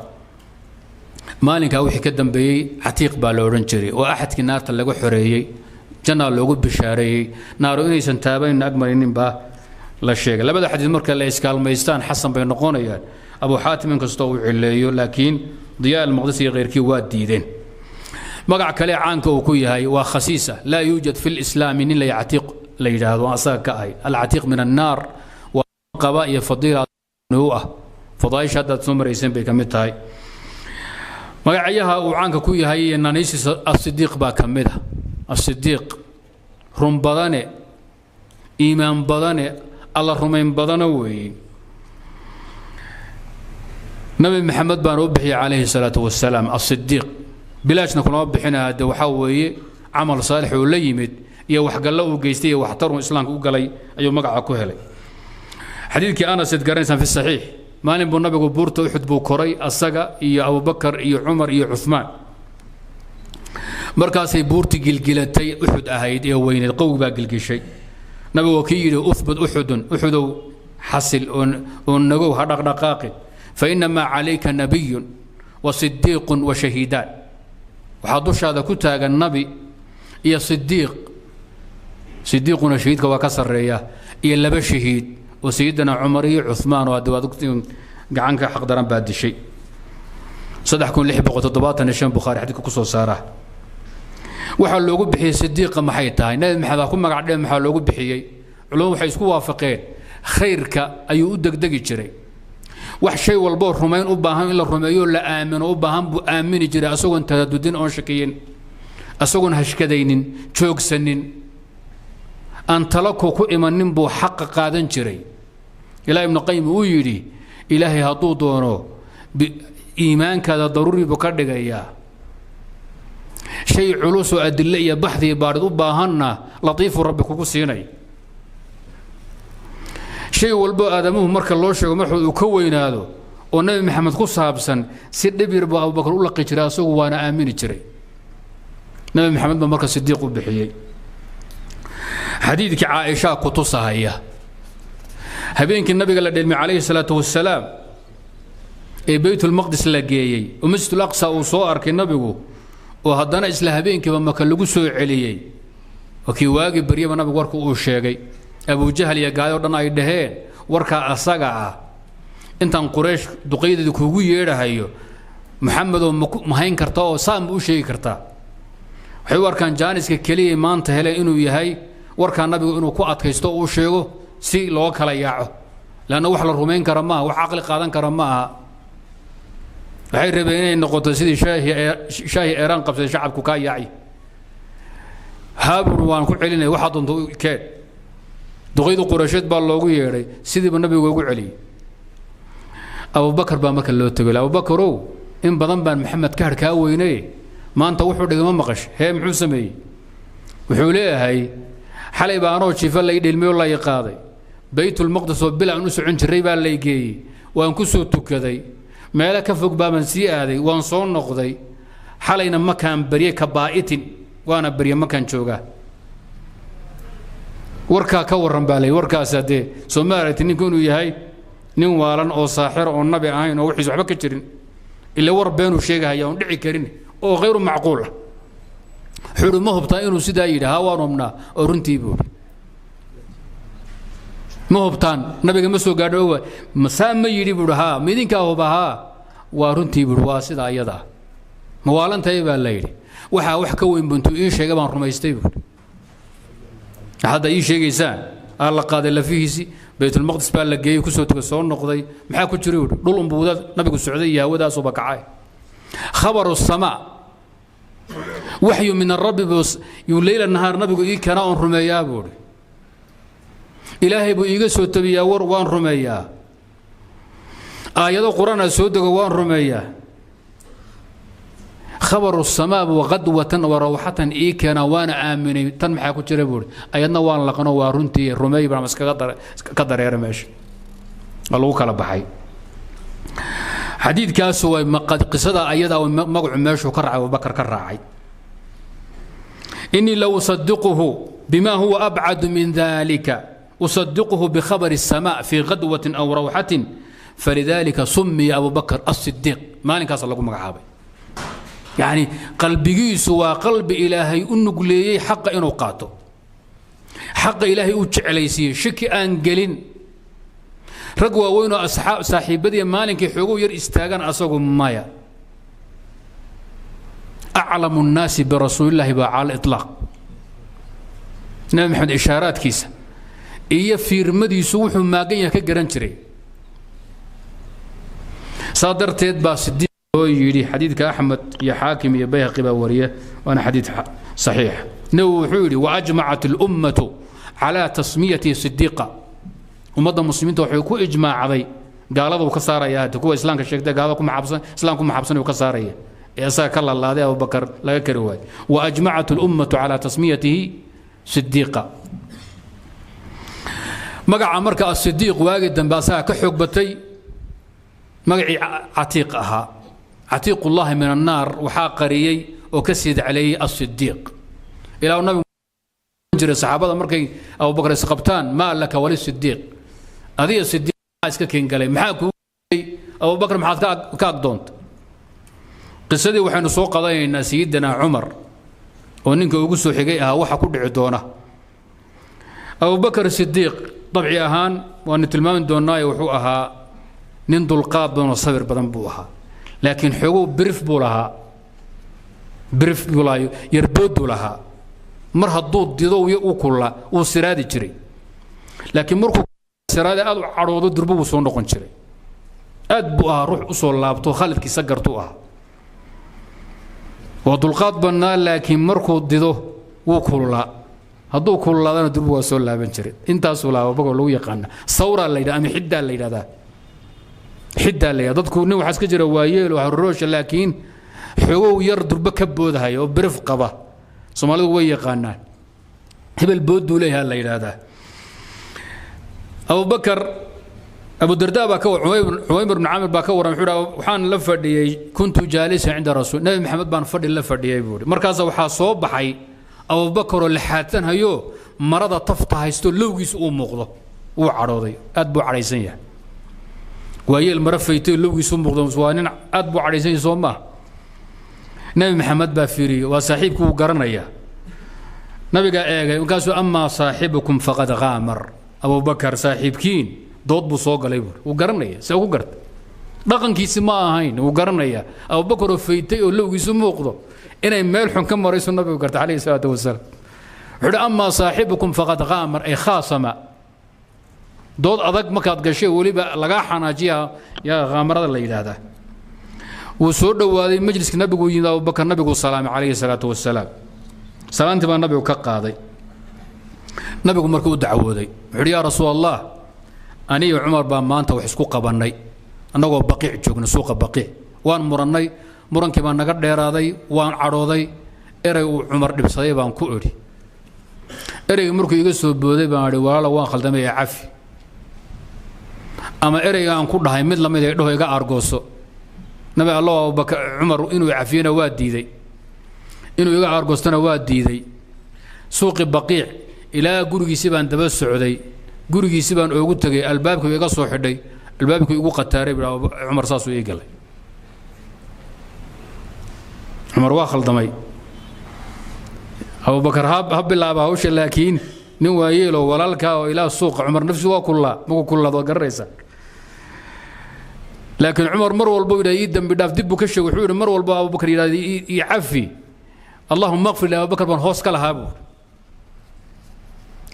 Maalinkaa wixii ka dambeeyey catiiq baa la odhan jiray, oo axadkii naarta laga xoreeyey, jannaa loogu bishaareeyey, naaru inaysan taabanin agmarinin baa la sheegay. Labada xadiid marka la iskaalmaystaan xasan bay noqonayaan. Abu Xaatim inkastoo uu cileeyo, laakiin Diyaa Almaqdisi iyo keyrkii waa diideen. Magac kale caanka uu ku yahay waa khasiisa. Laa yuujad fi lislaami nin la catiiq la yidhaahdo aan asaga ka ahayn. Alcatiiq min annaar waa qaba iyo fadiila u ah, fadaaisha haddaad soo marayseen bay ka mid tahay. Magacyaha uu caanka ku yahay naaniisiisa Asidiiq baa ka mid ah. Asidiiq, run badane, iimaan badane, Alla rumayn badano weeye. Nabi Maxamed baana u bixiyey calayhi salaatu wasalaam Asidiiq. Bilaashna kulama bixinaya de, waxaa weeye camal saalix oo la yimid iyo waxgallo uu geystay iyo waxtarun islaamka u galay ayuu magaca ku helay. Xadiidkii Anas ed garanaysaan fi saxiix. Maalin buu nabigu buurta Uxud buu koray, asaga iyo Abubakar iyo Cumar iyo Cumaan. Markaasay buurti gilgilatay Uxud ahayd ee weyneed, qawi baa gilgishay. Nabigu waa kii yidhi: "Uhbut Uxudun, Uxudow xasil oo nagow, ha dhaqdhaqaaqin, fa inamaa calayka nabiyun wa sidiiqun wa shahiidaan." Waxaa dushaada ku taagan nabi iyo sidiiq, sidiiquna shahiidka waa ka sarreeya, iyo laba shahiid oo Sayidina Cumar iyo Cumaan, oo hadda waad gacanka xaqdaran baa dishay. 3675 Bukhaari xadiidka ku soo saara. Waxaa loogu bixiyey sidiiqa maxay tahay? Nabi Maxamed ha ku magac dhee, maxaa loogu bixiyey? Culamadu waxay isku waafaqeen khayrka ayuu u degdegi jiray. Wax shay walboo rumayn u baahan, in la rumeeyo la aamino u baahan buu aamini jiray, asagoon taradudin oon shakiyin, asagoon hashkadaynin, joogsanin. Aan talaku ku imanin buu xaqa qaadan jiray. Ilaa Ibnu Qayim uu yidhi, Ilaahay hadduu doono iimaankaada daruuri buu ka dhigayaa, shay culus oo adille iyo baxdi iyo baadhid u baahanna latiifu Rabbi kugu siinay. Shay walbo aadamuhu marka loo sheego marxuu uu ka weynaado oo Nebi Maxamed ku saabsan, si dhib yar buu Abubakar u laqi jiray, asagu waana aamini jiray. Nebi Maxamed baa marka Sidiiq u bixiyey. Xadiidkii Caaishaa ku tusahaya habeenkii Nabiga la dheelmay calayhi salaatu wasalaam ee Baytulmaqdis la geeyey oo Masjidul Aqsa uu soo arkay Nabigu, oo haddana isla habeenkiiba Maka lagu soo celiyey, oo kii waagi baryaba Nabigu warku uu sheegay, Abujahal iyo gaali o dhan ay dhaheen, warkaa asaga ah intaan Quraysh duqaydeeda kuugu yeedhahayo, Maxamedoo ma hayn kartaa oo saan ma u sheegi kartaa? Waxay u arkaan jaaniska keliya maanta heleen inuu yahay warkaa Nabigu inuu ku adkaysto oo uu sheego si loo kala yaaco, leanna wax la rumayn kara maaha, wax caqli qaadan kara ma aha. Waxay rabeen inay noqoto sidii shaahi Eeraan qabsaday, shacabku kaa yaaci haabur, waan ku celinaya waxaa doonto keen. Duqaydu Quraysheed baa loogu yeedhay, sidiiba Nabigu ugu celiyey. Abubakar baa marka loo tegay. Abubakarow, in badan baan Maxamed ka harkaa weynay, maanta wuxuu dhigay ma maqash? Hee, muxuu sameeyey? Wuxuu leeyahay, xalay baa anoo jiifa lay dhilmiyo lay qaaday, Baytulmaqdis oo bil aan u socon jiray baa lay geeyey, waan ku soo tukaday, meelo ka fog baaban sii aaday, waan soo noqday, xalayna makaan baryey ka baa'itin, waana barye makaan joogaa. Warkaa ka warran baa lay. Warkaas haddee soo ma aragti ninku inuu yahay nin waalan oo saaxira oo nabi ahayn oo wixiis waxba ka jirin? Ila war beenuu sheegahaya oon dhici karin oo khayru macquul ah. Wuxuu ma hubtaa inuu sidaa yidhi? Haa, waan hubnaa oo runtii buuri. Ma hubtaan nabiga ma soo gaadho owa masaa ma yidhi buuhi? Haa. Ma idinkaa huba? Haa, waa runtii buuhi, waa sidaa iyada ah. Ma waalantahay baa la yidhi. Waxaa wax ka weyn buntuu ii sheegay baan rumaystay buuhi. Hadda ii sheegaysaan aa la qaaday lafihiisii, Baytulmaqdis baa la geeyey, kusoo tuga, soo noqday, maxaa ku jira buuhi? Dhul unbuu wadaad nabigu socday iyo hawadaasuba kacay. Khabaru samaa waxyu min arabbi buu yuu leyla nahaar nabigu ii keenaa oon rumeeyaa buuhi. Ilaahay buu iiga soo tabiyaa war, waan rumeeyaa. Aayado Qur-aanaa soo dego, waan rumeeyaa. Khabaru samaa buu qadwatan wa rawxatan ii keenaa, waana aaminay. Tan maxaa ku jira buuhi? Ayadna waan laqno, waa runtii, rumeey baan iskaga ka dareera. Meesha waa lagu kala baxay. Xadiidkaasu waa qisada ayada magacu meeshuu ka raacay, Abubakar ka raacay. Inii la usadiquhu bima huwa abcadu min dalika, usadiquhu bikhabari الsamaء fi qadwatin aw rawxatin, falidalika sumiya Abu Bakr الصidiiq. Maalinkaasa lagu magacaabay. Yacni qalbigiisu waa qalbi Ilaahay u nugleeyey xaqa inuu qaato, xaqa Ilaahay u jeclaysiiyey, shiki aan gelin. Rag waaweyn oo asxaab saaxiibadii maalinkii xoogow yar istaagan, asagu maya. Aclamu nnaasi birasuulillaahi baa cala itlaaq. Nabi Maxamed ishaaraadkiisa iyo fiirmadiisu wuxuu maagan yahay ka garan jiray. Saa darteed baa Sidiiq loo yidhi. Xadiidka Axmed iyo Xaakim iyo Bayhaqi baa wariya, waana xadiid saxiix. Nebigu wuxuu yidhi, waajmacat alummatu calaa tasmiyati sidiiqa. Ummadda muslimiinta waxay ku ijmaacday, gaalada uu ka saaraya hade, kuwa islaamka sheegtay gaalada ku maxabsan, islaamku maxabsan uu ka saaraya ee asaga ka lalaaday, Abubakar laga kari waayey. Waajmacat alummatu calaa tasmiyatihi sidiiqa. Magaca marka asidiiq waagi dambe asaga ka xoog batay magacii Catiiq ahaa. Catiiqullahi min annaar waxaa qariyey oo ka sii dacleeyey asidiiq. Ilaa nabigu jiray saxaabada markay Abubakar isqabtaan, maa laka wali sidiiq, adiga sidiiq iska keengalay, maxaa kuu Abubakar, maxaad ka agdoontay? Qisadii waxaynu soo qadanaynaa Sayidina Cumar oo ninka ugu soo xigay ahaa waxa ku dhici doona. Abubakar Sidiiq dabci ahaan waanu tilmaami doonnaayo, wuxuu ahaa nin dulqaad badan oo sabir badan buu ahaa, laakiin xoogow birif buu lahaa, birif buu lahaa, yarbood buu lahaa. Mar hadduu dido u kulla wuu siraadi jiray, laakiin markuu siraadi aad u cadhoodo durbo wuu soo noqon jiray. Aad buu ahaa ruux usoo laabto, khaladkiisa gartuu ahaa. Waa dulqaad badnaa, laakiin markuu dido wuu kululaa. Hadduu kululaadana durbu waa soo laaban jiray. Intaasuu lahaa Abubakar lagu yaqaana. Sawraa la yidhahda ama xiddaa la yidhahdaa, xiddaa la yidhahda. Dadku nin waxaa iska jira waayeel oo harroosha, laakiin xogow yar durbo ka boodahaya oo birif qaba. Soomaalidu way yaqaanaan, hebel boodduu leeyaha la yidhaahdaa. Abubakar, Abudarda baa ka, Cuwaymir bn Caamir baa ka warramay. Wuxuu waxaan la fadhiyey, kuntu jaalisan cinda rasuul, Nabi Maxamed baan fadhi la fadhiyey buuhi. Markaasa waxaa soo baxay Abubakar oo laxaadsanhayo, marada tafta haysto, lowgiisu uu muuqdo. Wuu cadhooday, aad buu cadhaysan yahay. Waayeel mara faytay, lowgiisu muuqdo, waa nin aad buu cadhaysan yahay, soo maa? Nabi Maxamed baa fiiriyey, waa saaxiibku, wuu garanayaa. Nabigaa eegay, markaasuu: "Amaa saaxibukum faqad qaamar." Abubakar saaxiibkiin dood buu soo galay buuri. Wuu garanaya. See ku garta? Dhaqankiisi ma ahayn, wuu garanayaa. Abubakar oo faytay oo lowgiisu muuqdo inay meel xun ka marayso nabigu garta calayhi salaatu wasalaam. Wuxuu uhi: "Amaa saaxibukum faqad qaamar," ay khaasama. Dood adag markaad gashay, weliba lagaa xanaajiya, yaa khaamarada la yidhaahdaa. Wuu soo dhowaaday majliska nabigu yimid. Abubakar nabigu salaamay calayhi salaatu wasalaam. Salaantii baa nabigu ka qaaday. Nabigu markuu u dacwooday, wuxuu uhi: "Yaa rasuul Allah, aniyo Cumar baa maanta wax isku qabannay annagoo Baqiic joogna, suuqa Baqiic. Waan murannay, murankii baa naga dheeraaday, waan cadhooday, erey uu Cumar dhibsaday baan ku idhi. Ereyga markuu iga soo booday baan idhi: 'Walaalo, waan khaldamay ee cafi.' Ama ereyga aan ku dhahay mid lamid ee dhaho iga aargooso. Nabi Allow, Abubakar Cumar inuu cafiyana waa diiday, inuu iga aargoostana waa diiday. Suuqi Baqiic ilaa gurigiisi baan daba socday, gurigiisi baan oogu tegay, albaabkii iga soo xidhay, albaabkii igu qataaray." Cumar saasuu ii galay. Cumar waa khaldamay. Abubakar ha bilaaba hawsha, laakiin nin waayeeloo walaalkaa oo ilaa suuqa, Cumar nafsi waa kullaa, maku kullaad waa garanaysaa. Laakiin Cumar mar walbo yidhahda "ii dembi dhaaf", dib buu ka sheegay. Wuxuu yidhi: "Mar walbo Abubakar yidhahda 'ii cafi, allahumma qfir li Abubakar' baan hoos ka lahaa buuri.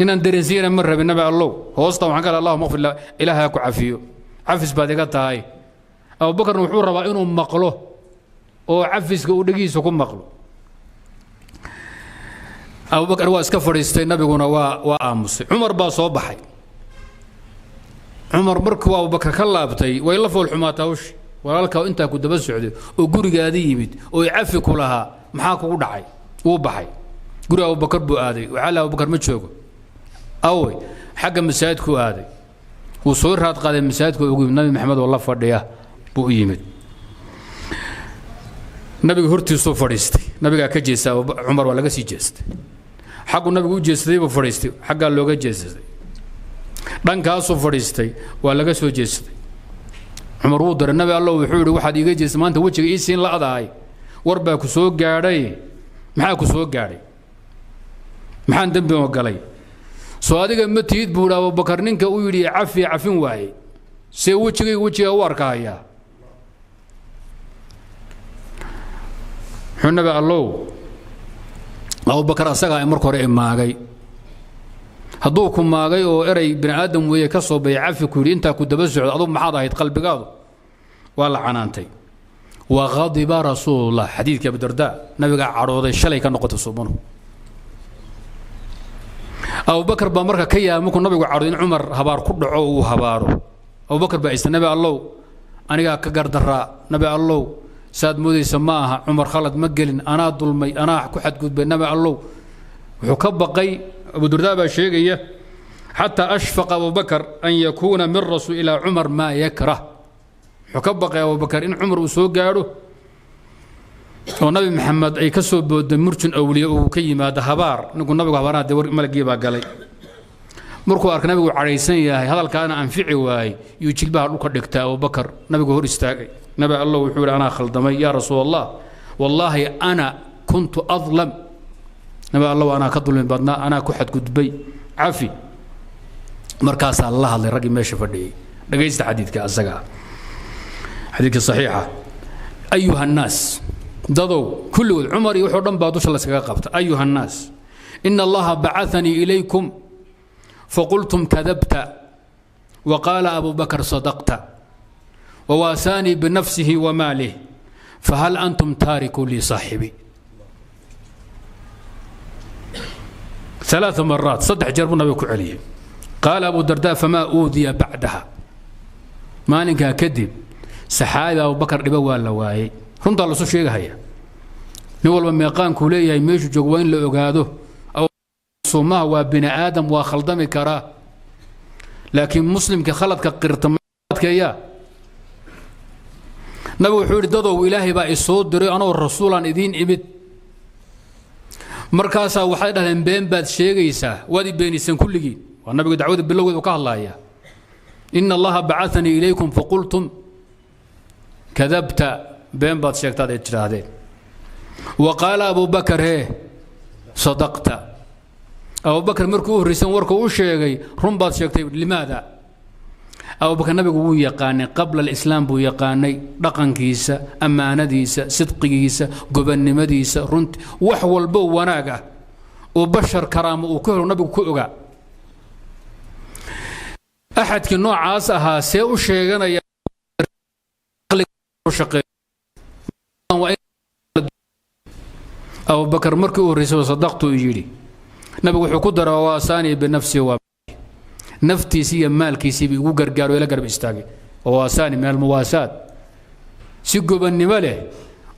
Inaan dareensiiyana ma rabin, Nabi Allow. Hoosta waxaan ka lahaa: 'Allahumma qfir, Ilaaha ku cafiyo, cafis baad iga tahay.' Abubakarna wuxuu rabaa inuu maqlo oo cafiska uu dhegihiisa ku maqlo." Abubakar waa iska fadhiistay, nabiguna waa aamusay. Cumar baa soo baxay. Cumar markuu Abubakar ka laabtay, way la fool xumaata hawshi. Walaalkaa intaa ku daba socday oo gurigaadi yimid oo cafi ku lahaa, maxaa kugu dhacay? Wuu baxay, guriga Abubakar buu aaday. Waxaa la Abubakar ma joogo. Awey? Xagga masaajidkuu aaday. Wuu soo raad qaaday, masaajidku ugu yimid. Nabi Maxamed oo la fadhiya buu u yimid. Nabiga hortiisuu fadhiistay. Nabigaa ka jeestay, Cumar waa laga sii jeestay. Xaggu nabigu u jeestay buu fadhiistay, xaggaa looga jeestay. Dhankaasuu fadhiistay, waa laga soo jeestay. Cumar wuu daray. Nabi Allow, wuxuu yidhi, waxaad iiga jeestay maanta, wejiga ii siin la'dahay, war baa ku soo gaadhay. Maxaa ku soo gaadhay? Maxaan dembi oo galay? Soo adiga ma tihid, buu yidhi, Abubakar ninka uu yidhi cafi, cafin waaye? See wejigayga wejiga u arkahayaa? Wuxuu: "Nabi Allow, Abubakar asagaa marka hore imaagay. Hadduu ku maagay oo erey bini aadam weeye ka soo bay, cafi ku yidhi, intaa ku daba socdo, adugu maxaad ahayd? Qalbigaadu waa la canaantay." Wa ghadiba rasuulullah. Xadiidkii Abudarda, nabigaa cadhooday shalay ka noqotay subanu. Abubakar baa marka ka yaabay markuu nabigu cadhooday in Cumar habaar ku dhaco, uu habaaro. Abubakar baa ista: "Nabi Allow, anigaa ka gardaraa. Nabi Allow, saad moodaysa ma aha. Cumar khalad ma gelin, anaa dulmay, anaa ku xadgudbay, Nabi Allow." Wuxuu ka baqay, Abudardaa baa sheegaya, xataa ashfaqa Abubakar an yakuuna min rasuul ilaa Cumar maa yakrah. Wuxuu ka baqay Abubakar in Cumar uu soo gaadho oo Nabi Maxamed ay ka soo boodday murjin awliye, uu ka yimaado habaar. Ninku nabigu habaaraha dee malagii baa galay. Markuu arka nabigu cadhaysan yahay, hadalkaana anfici waayey, yuu jilbaha dhulka dhigtay Abubakar, nabigu hor istaagay. Nabi Allow, wuxuu yidhi, anaa khaldamay. Yaa rasuul Allah, wallaahi ana kuntu adlam. Nabi Allow, anaa ka dulmi badnaa, anaa ku xadgudbay, cafi. Markaasaa la hadlay raggii meesha fadhiyey. Dhagaysta xadiidka asaga ah, xadiidka saxiixa: "Ayuha annaas," dadow kulligood, Cumar iyo wuxuu dhan baa dusha layskaga qabta. "Ayuha annaas, ina Allaha bacatanii ilaykum faqultum kadabta, وقال أبو بكر صدقت، وواساني بنفسه وماله، فهل أنتم تاركوا لي صاحبي؟" ثلاث مرات، saddex jeer buu nabiga ku celiyey. Qaala Abu Darda: famaa uudiya bacdaha. Maalinkaa kadib saxaabi Abubakar dhibo waa la waayey. Runtaa lasu sheegahaya, nin walba meeqaankuu leeyahay, meeshuu joogo waa in la ogaado. Sumaha waa bini aadam, waa khaldami karaa, laakiin muslimka khaladka qirta adkeeya. Nabigu wuxuu yidhi: dadow, Ilaahay baa isoo diray, anoo rasuulaan idiin imid. Markaasaa waxay dhahdeen: been baad sheegaysaa, waad i beeniseen kulligiin. Waa nabigu dacwada bilowgeed uu ka hadlaaya. Ina Allaha bacatanii ilaykum faqultum kadabta, been baad sheegtaad ay tidhaahdeen. Wa qaala Abu Bakar: hee, sadaqta. Abubakar markii u horraysan warka u sheegay, run baad sheegtay. Limaada? Abubakar nabigu wuu yaqaanay, qabla alislaam buu yaqaanay dhaqankiisa, ammaanadiisa, sidqigiisa, gobannimadiisa, runti, wax walbo wanaag ah oo bashar karaamo uu ka helo nabigu ku ogaa. Axadkii noocaas ahaa see u sheeganaya? Abubakar markii u horraysay sadaqtu yidhi. Nabigu wuxuu ku dara: waasaanii binafsii, waa naftiisii iyo maalkiisiiba igu gargaaro, ila garab istaagay. Waasaani min almuwaasaad, si gobannimo leh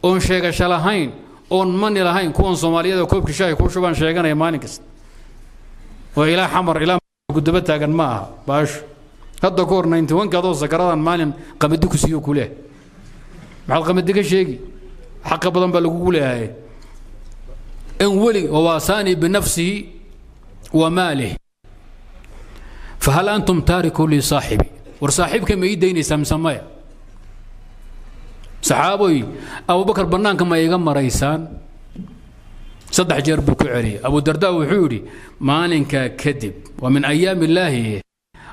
oon sheegasho lahayn, oon mani lahayn. Kuwan Soomaaliyada koobkii shaahi kuu shubaan sheeganaya maalin kasta oo ilaa Xamar ilaa gudaba taagan ma aha baasho. Hadda ka hor 91-ka adoo sakaradan maalin qamadi ku siiyo ku leh, maxaad qamadi ka sheegi? Xaqa badan baa lagugu leeyahay in weli. Wawaasaanii binafsihi wa maalih. Fahal antum taarikuu lii saaxibi? War saaxiibka ma ii daynaysaa mise maya? Saxaaboy, Abubakar bannaanka ma iga maraysaan? Saddex jeer buu ku celiyey. Abu Darda wuxuu yidhi: maalinkaa kadib, waa min ayaam illaahi,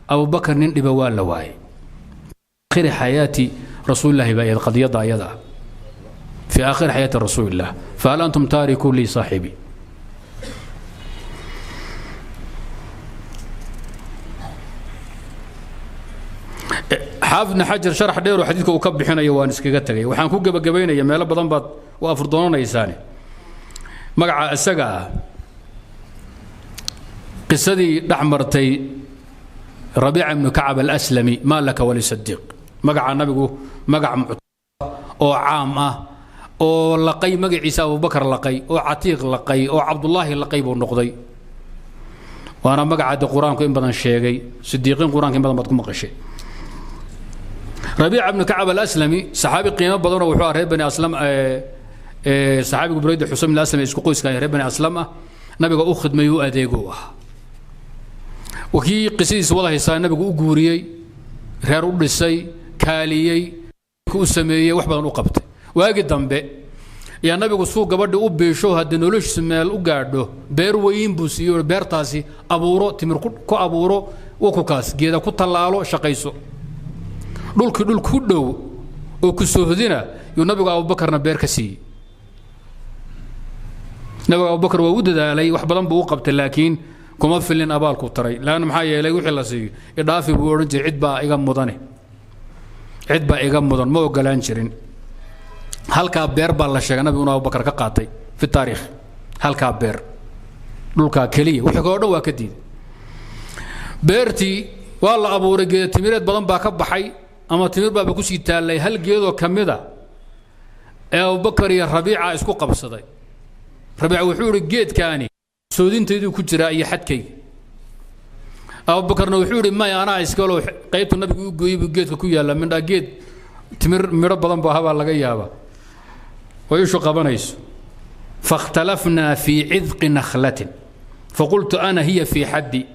Abubakar nin dhiba waa la waayey. Aakhiri xayaati rasuulillahi baa qadiyadda ayada ah, fi aakhiri xayaati rasuulillah. Fahal antum taarikuu lii saaxibi? Xaafid Ibn Xajar sharax dheer oo xadiidka uu ka bixinayo waan iskaga tegay. Waxaan ku gebagabaynaya, meelo badan baad u afurdoonanaysaane, magaca isaga ah, qisadii dhex martay Rabiica ibnu Kacab Alaslami. Maa laka walisadiiq? Magaca nabigu magac oo caam ah oo laqay magaciisa Abubakar laqay oo Catiiq laqay oo Cabdullaahi laqay buu noqday. Waana magaca de Qur-aanku in badan sheegay, sidiiqiin Qur-aanka in badan baad ku maqashay. Rabiica ibnu Kacab Alaslami saxaabi qiimo badanoo wuxuu ah reer Bani Aslam, saxaabigu Burayda Xusayn bin Aslam isku qoyska, reer Bani Aslam ah, nabiga u khidmay, u adeego ah. Kii qisadiisa wada haysaa, nabigu u guuriyey, reer u dhisay, kaaliyey, u sameeyey, wax badan u qabtay. Waagi dambe yaa nabigu suu gabadhi u biisho, haddii noloshiisu meel u gaadho, beer weyn buu siiyey. Beertaasi abuuro, timir ku abuuro, wakukaas geeda ku tallaalo, shaqayso. Dhulkii dhul ku dhow oo ku soohdina yuu nabigu Abubakarna beer ka siiyey. Nabigu Abubakar waa u dadaalay, wax badan buu u qabtay, laakiin kuma filin abaalku taray. Laanna maxaa yeelay, wixii la siiyo idhaafi buu odhan jiray, cid baa iga mudane, cid baa iga mudan, ma ogolaan jirin. Halkaa beer baa la sheegay nabigu inuu Abubakar ka qaatay fi taariikh, halkaa beer, dhulkaa keliya, wixii kaloo dhan waa ka diiday. Beertii waa la abuuray, geeda timireed badan baa ka baxay ama timir baaba kusii taallay. Hal geedoo ka mid a ee Abubakar iyo Rabiica isku qabsaday. Rabiica wuxuu yidhi: geedkaani soodintayduu ku jiraa iyo xadkayga. Abubakarna wuxuu yidhi: maya, anaa iskaloo qaybtu nabigu u gooyey buu geedka ku yaalla. Mindhaa geed timir midho badan baa habaa laga yaabaa oo ishu qabanayso. Faاkhtalafnaa fii cidqi nakhlatin, faqultu ana hiya fii xaddi,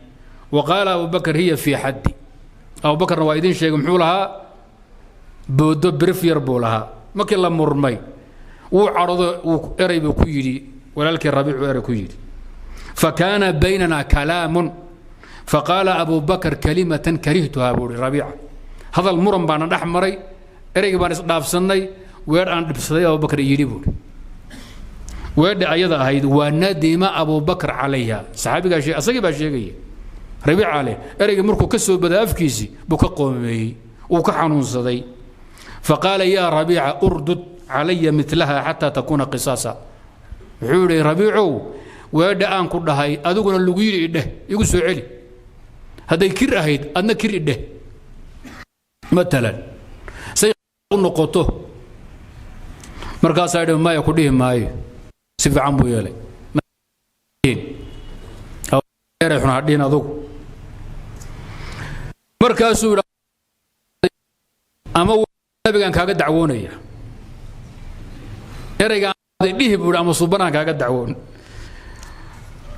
wa qaala Abubakar hiya fii xaddi. Abubakarna waa idin sheegay muxuu lahaa, boodo birif yar buu lahaa. Markii la murmay wuu cadhado, wuu eray buu ku yidhi walaalkii Rabiicu, eray ku yidhi. Fakaana baynana kalaamun, faqaala Abu Bakr kalimatan karihtuhaa, buu ihi Rabiica. Hadal muran baana dhex maray, ereygii baan isdhaafsannay, weer aan dhibsaday Abubakar yidhi buuhi. Weedha ayada ahayd waa nadima Abubakr calayha. Saxaabigaa asagii baa sheegaya, Rabiica leh, ereygii markuu ka soo baday afkiisii buu ka qoomeeyey, uu ka xanuunsaday. Faqaala: yaa Rabiica, urdud calaya milaha xataa takuuna qisaasa. Wuxuu yidhi: Rabiicow, Weedha aan ku dhahay adiguna lagu yidhi idheh, igu soo celi. Hadday kir ahayd, adna kir idheh matalan, say u noqoto. Markaasaa idhi, maya, ku dhihi maayo. Si fiican buu yeelay. Xun hadhihin adugu. Markaasuu yidhi, ama nabigaan kaaga dacwoonaya ereyga dhihi buu, ama subanaan kaaga dacwoon.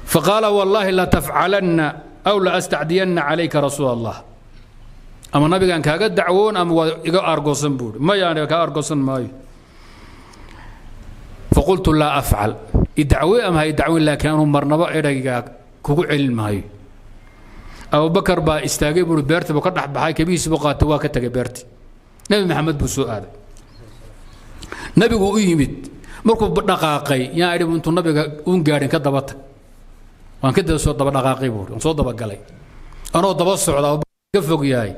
فقال والله لتفعلن أو لأستعدين عليك رسول الله. Ama nabigaan kaaga dacwoon ama waa iga aargoosan buuri. Mayaan, kaa aargoosan maayo. فقلت لا أفعل. Idacwe ama ha idacweyn, laakiin anuu marnaba eraygaa kugu celin maayo. Abubakar baa istaagay buuri, beerta buu ka dhex baxay, kabihiisi buu qaatay, waa ka tegay beerti. Nebi Maxamed buu soo aaday, nabigu u yimid. Markuu dhaqaaqay yaa idhi, intuu nabiga uun gaadhin ka daba tag. Waan ka daba soo daba dhaqaaqay buuri, waan soo dabagalay. Anoo daba socda ka fog yahay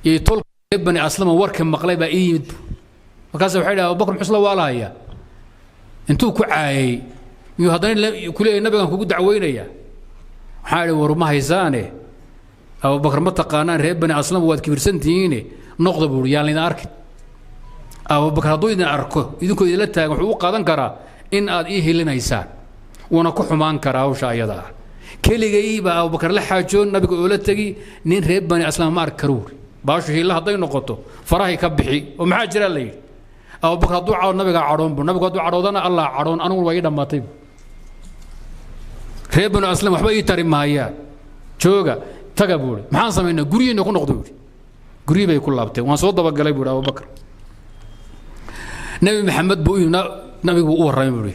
iyo tolka Bani Aslama warka maqlay baa ii yimid. Markaas waxay dhahay, Abubakar muxuu isla waalahayaa? Intuu ku caayay miyuu haddana ku leeyahay nabigan kugu dacweynayaa? Waxaa idhi, war ma haysaane, Abubakar ma taqaanaan, reer Bani Aslama waad kibirsantihiine, noqda buuri, yaan laydin arkin. Abubakar hadduu idin arko idinkoo idinla taagan, wuxuu u qaadan karaa in aad ii hilinaysaan, wuuna ku xumaan karaa hawsha ayada ah. Keligay baa Abubakar la xaajoon, nabiga oola tegi, nin reer Bani Aslaam ma arki karo wuri. Baashu hiilla hadday noqoto farahay ka bixi oo maxaa jira la yidhi, Abubakar hadduu cadho nabigaa cadhoon bu, nabigu hadduu cadhoodana Allah cadhoon, aniguna waa ii dhammaatay bu. Reer Bani Aslam waxba ii tari maayaan, jooga taga buuri. Maxaan samaynaa? Guryihiina ku noqdo buuri. Guryihii bay ku laabteen. Waan soo dabagalay buuri Abubakar. Nabi Maxamed buu u nabigu u warramay buuri.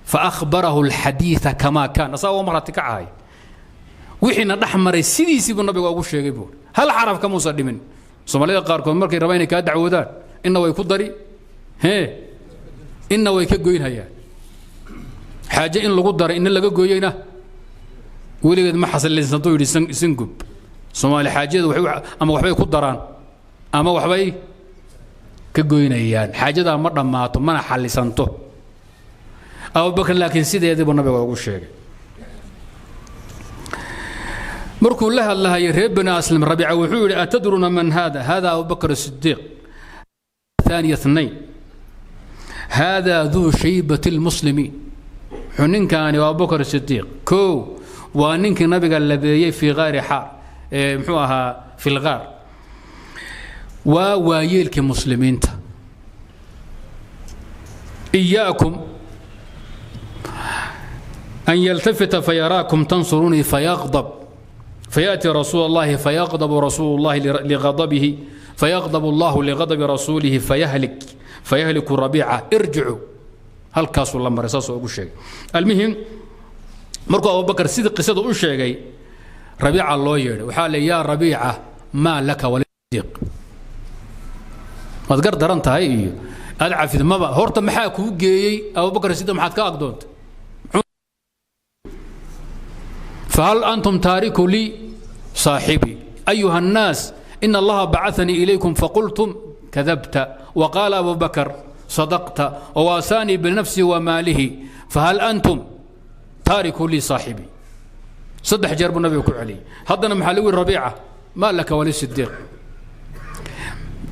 فأخبره الحديث كما كان. Asagoo marati ka cahay wixiina dhex maray sidiisii buu nabigu ugu sheegay buuri, hal xaraf kamuusa dhimin. Soomaalida qaarkood markay rabaan inay kaa dacwoodaan, inna way ku dari hee, inna way ka goynhayaan. Xaaje in lagu daray inna laga gooyeyna weligeed ma xasillaysantuu yidhi singub. Soomaali xaajada ama waxbay ku daraan ama waxbay ka goynayaan, xaajadaa ma dhammaato mana xallisanto. Abubakar laakiin sideedii buu nabiga ugu sheegay. Markuu la hadlahayay reer Bani Aslam, Rabiica wuxuu yidhi, أتدرون من هذا؟ هذا أبو بكر الصديق، ثاني اثنين، هذا ذو شيبة المسلمين. Wuxuu ninkaani waa Abubakar Sidiiq kow, waa ninkii nabiga labeeyey في غار حراء, muxuu ahaa, في الغار, waa waayeelkii muslimiinta. إياكم أن يلتفت فيراكم تنصروني فيغضب فيأتي رسول الله فيغضب رسول الله لغضبه فيغضب الله لغضب رسوله فيهلك فيهلك ربيعة. ارجعوا. Halkaasuu la maray, saasuu ugu sheegay. Almuhim, markuu Abubakar sidii qisada u sheegay, Rabiica loo yeedhay. Waxaa le, yaa Rabiica, ما لك وللصديق? Waad gar daran tahay iyo aad cafid maba. Horta maxaa kuu geeyey Abubakar Sidiiq? Maxaad ka agdoontay? فهل أنتم تاركوا لي صاحبي؟ أيها الناس، إن الله بعثني إليكم فقلتم كذبت، وقال أبو بكر صدقت، وواساني بنفسه وماله، فهل أنتم تاركوا لي صاحبي? Saddex jeer buu nabiga ku celiyey. Haddana maxaa lagu yidhi Rabiica? ما لك وللصديق?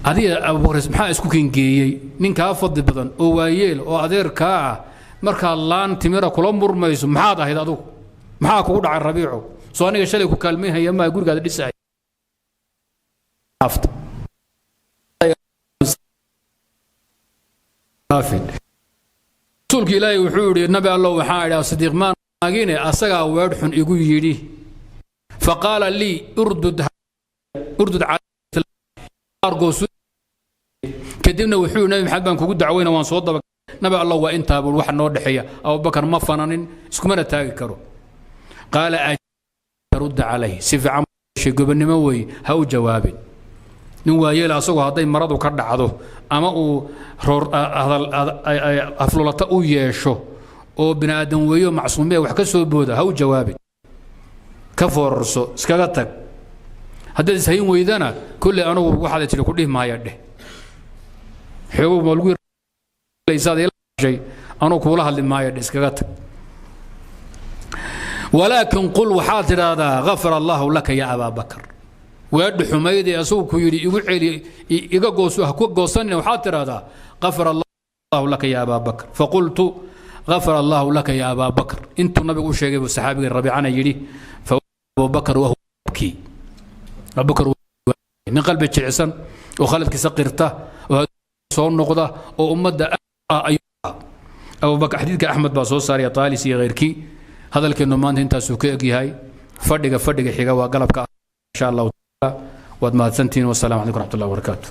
Adiga Abubakar maxaa isku kengeeyey? Nin kaa fadli badan oo waayeel oo adeerkaa ah markaad laan timira kula murmayso, maxaad ahayd adugu? Maxaa kugu dhacay, Rabiico? Soo aniga shalay ku kaalmaynhaya maa gurigaada dhisay? Rasuulka Ilaahay wuxuu yidhi, nabi Allow, waxaan idhaa Sidiiq maagine, asagaa weedh xun igu yidhi. فقال لي اردد اردد. Kadibna wuxuu, Nabi Maxamed baan kugu dacweyna, waan soo daba. Nabi Allah, waa intaa buu waxa noo dhexeeya. Abubakar ma fananin, iskumana taagi karo. قال رد عليه. Si fiican gobonnimo weeye, ha u jawaabin. Nin waayeel asagoo hadday maradu ka dhacdo ama uu roor aflulata u yeesho oo bini aadan weeyo macsuumiya wax ka soo booda, ha u jawaabin, ka foorarso, iskaga tag. Haddaad ishayn weydana, kolley anugu waxaad tidhi ku dhihi maaya dheh. Xoogow ma lagu shay, anugu kuula hadli maayo dheh, iskaga tag. Walaakin qul, waxaad tidhaahdaa: "Gafara Allahu laka ya Abaa Bakr." Weedhi xumaydee asagu ku yidhi "Igu celi, iga gooso," ha ku goosanina. Waxaad tidhaahdaa: "Gafara Allahu laka ya Abaa Bakr." Faqultu: "Gafara Allahu laka ya Abaa Bakr." Intuu nabigu u sheegay buu saxaabigii Rabiicana yidhi. Abubakar wahuwa yabkii. Abubakar nin qalbi jilicsan oo khaladkiisa qirta oo soo noqda oo ummadda ayuu Abubakar. Xadiidka Axmed baa soo saaraya, Taalis iyo keyrkii. Hadalkeennu maanta intaasuu ka egyahay. Fadhiga xiga waa galabka, insha Allahu tacaala. Waad mahadsantihiin. Wasalaamu calaykum raxmat ullahi wabarakaatu.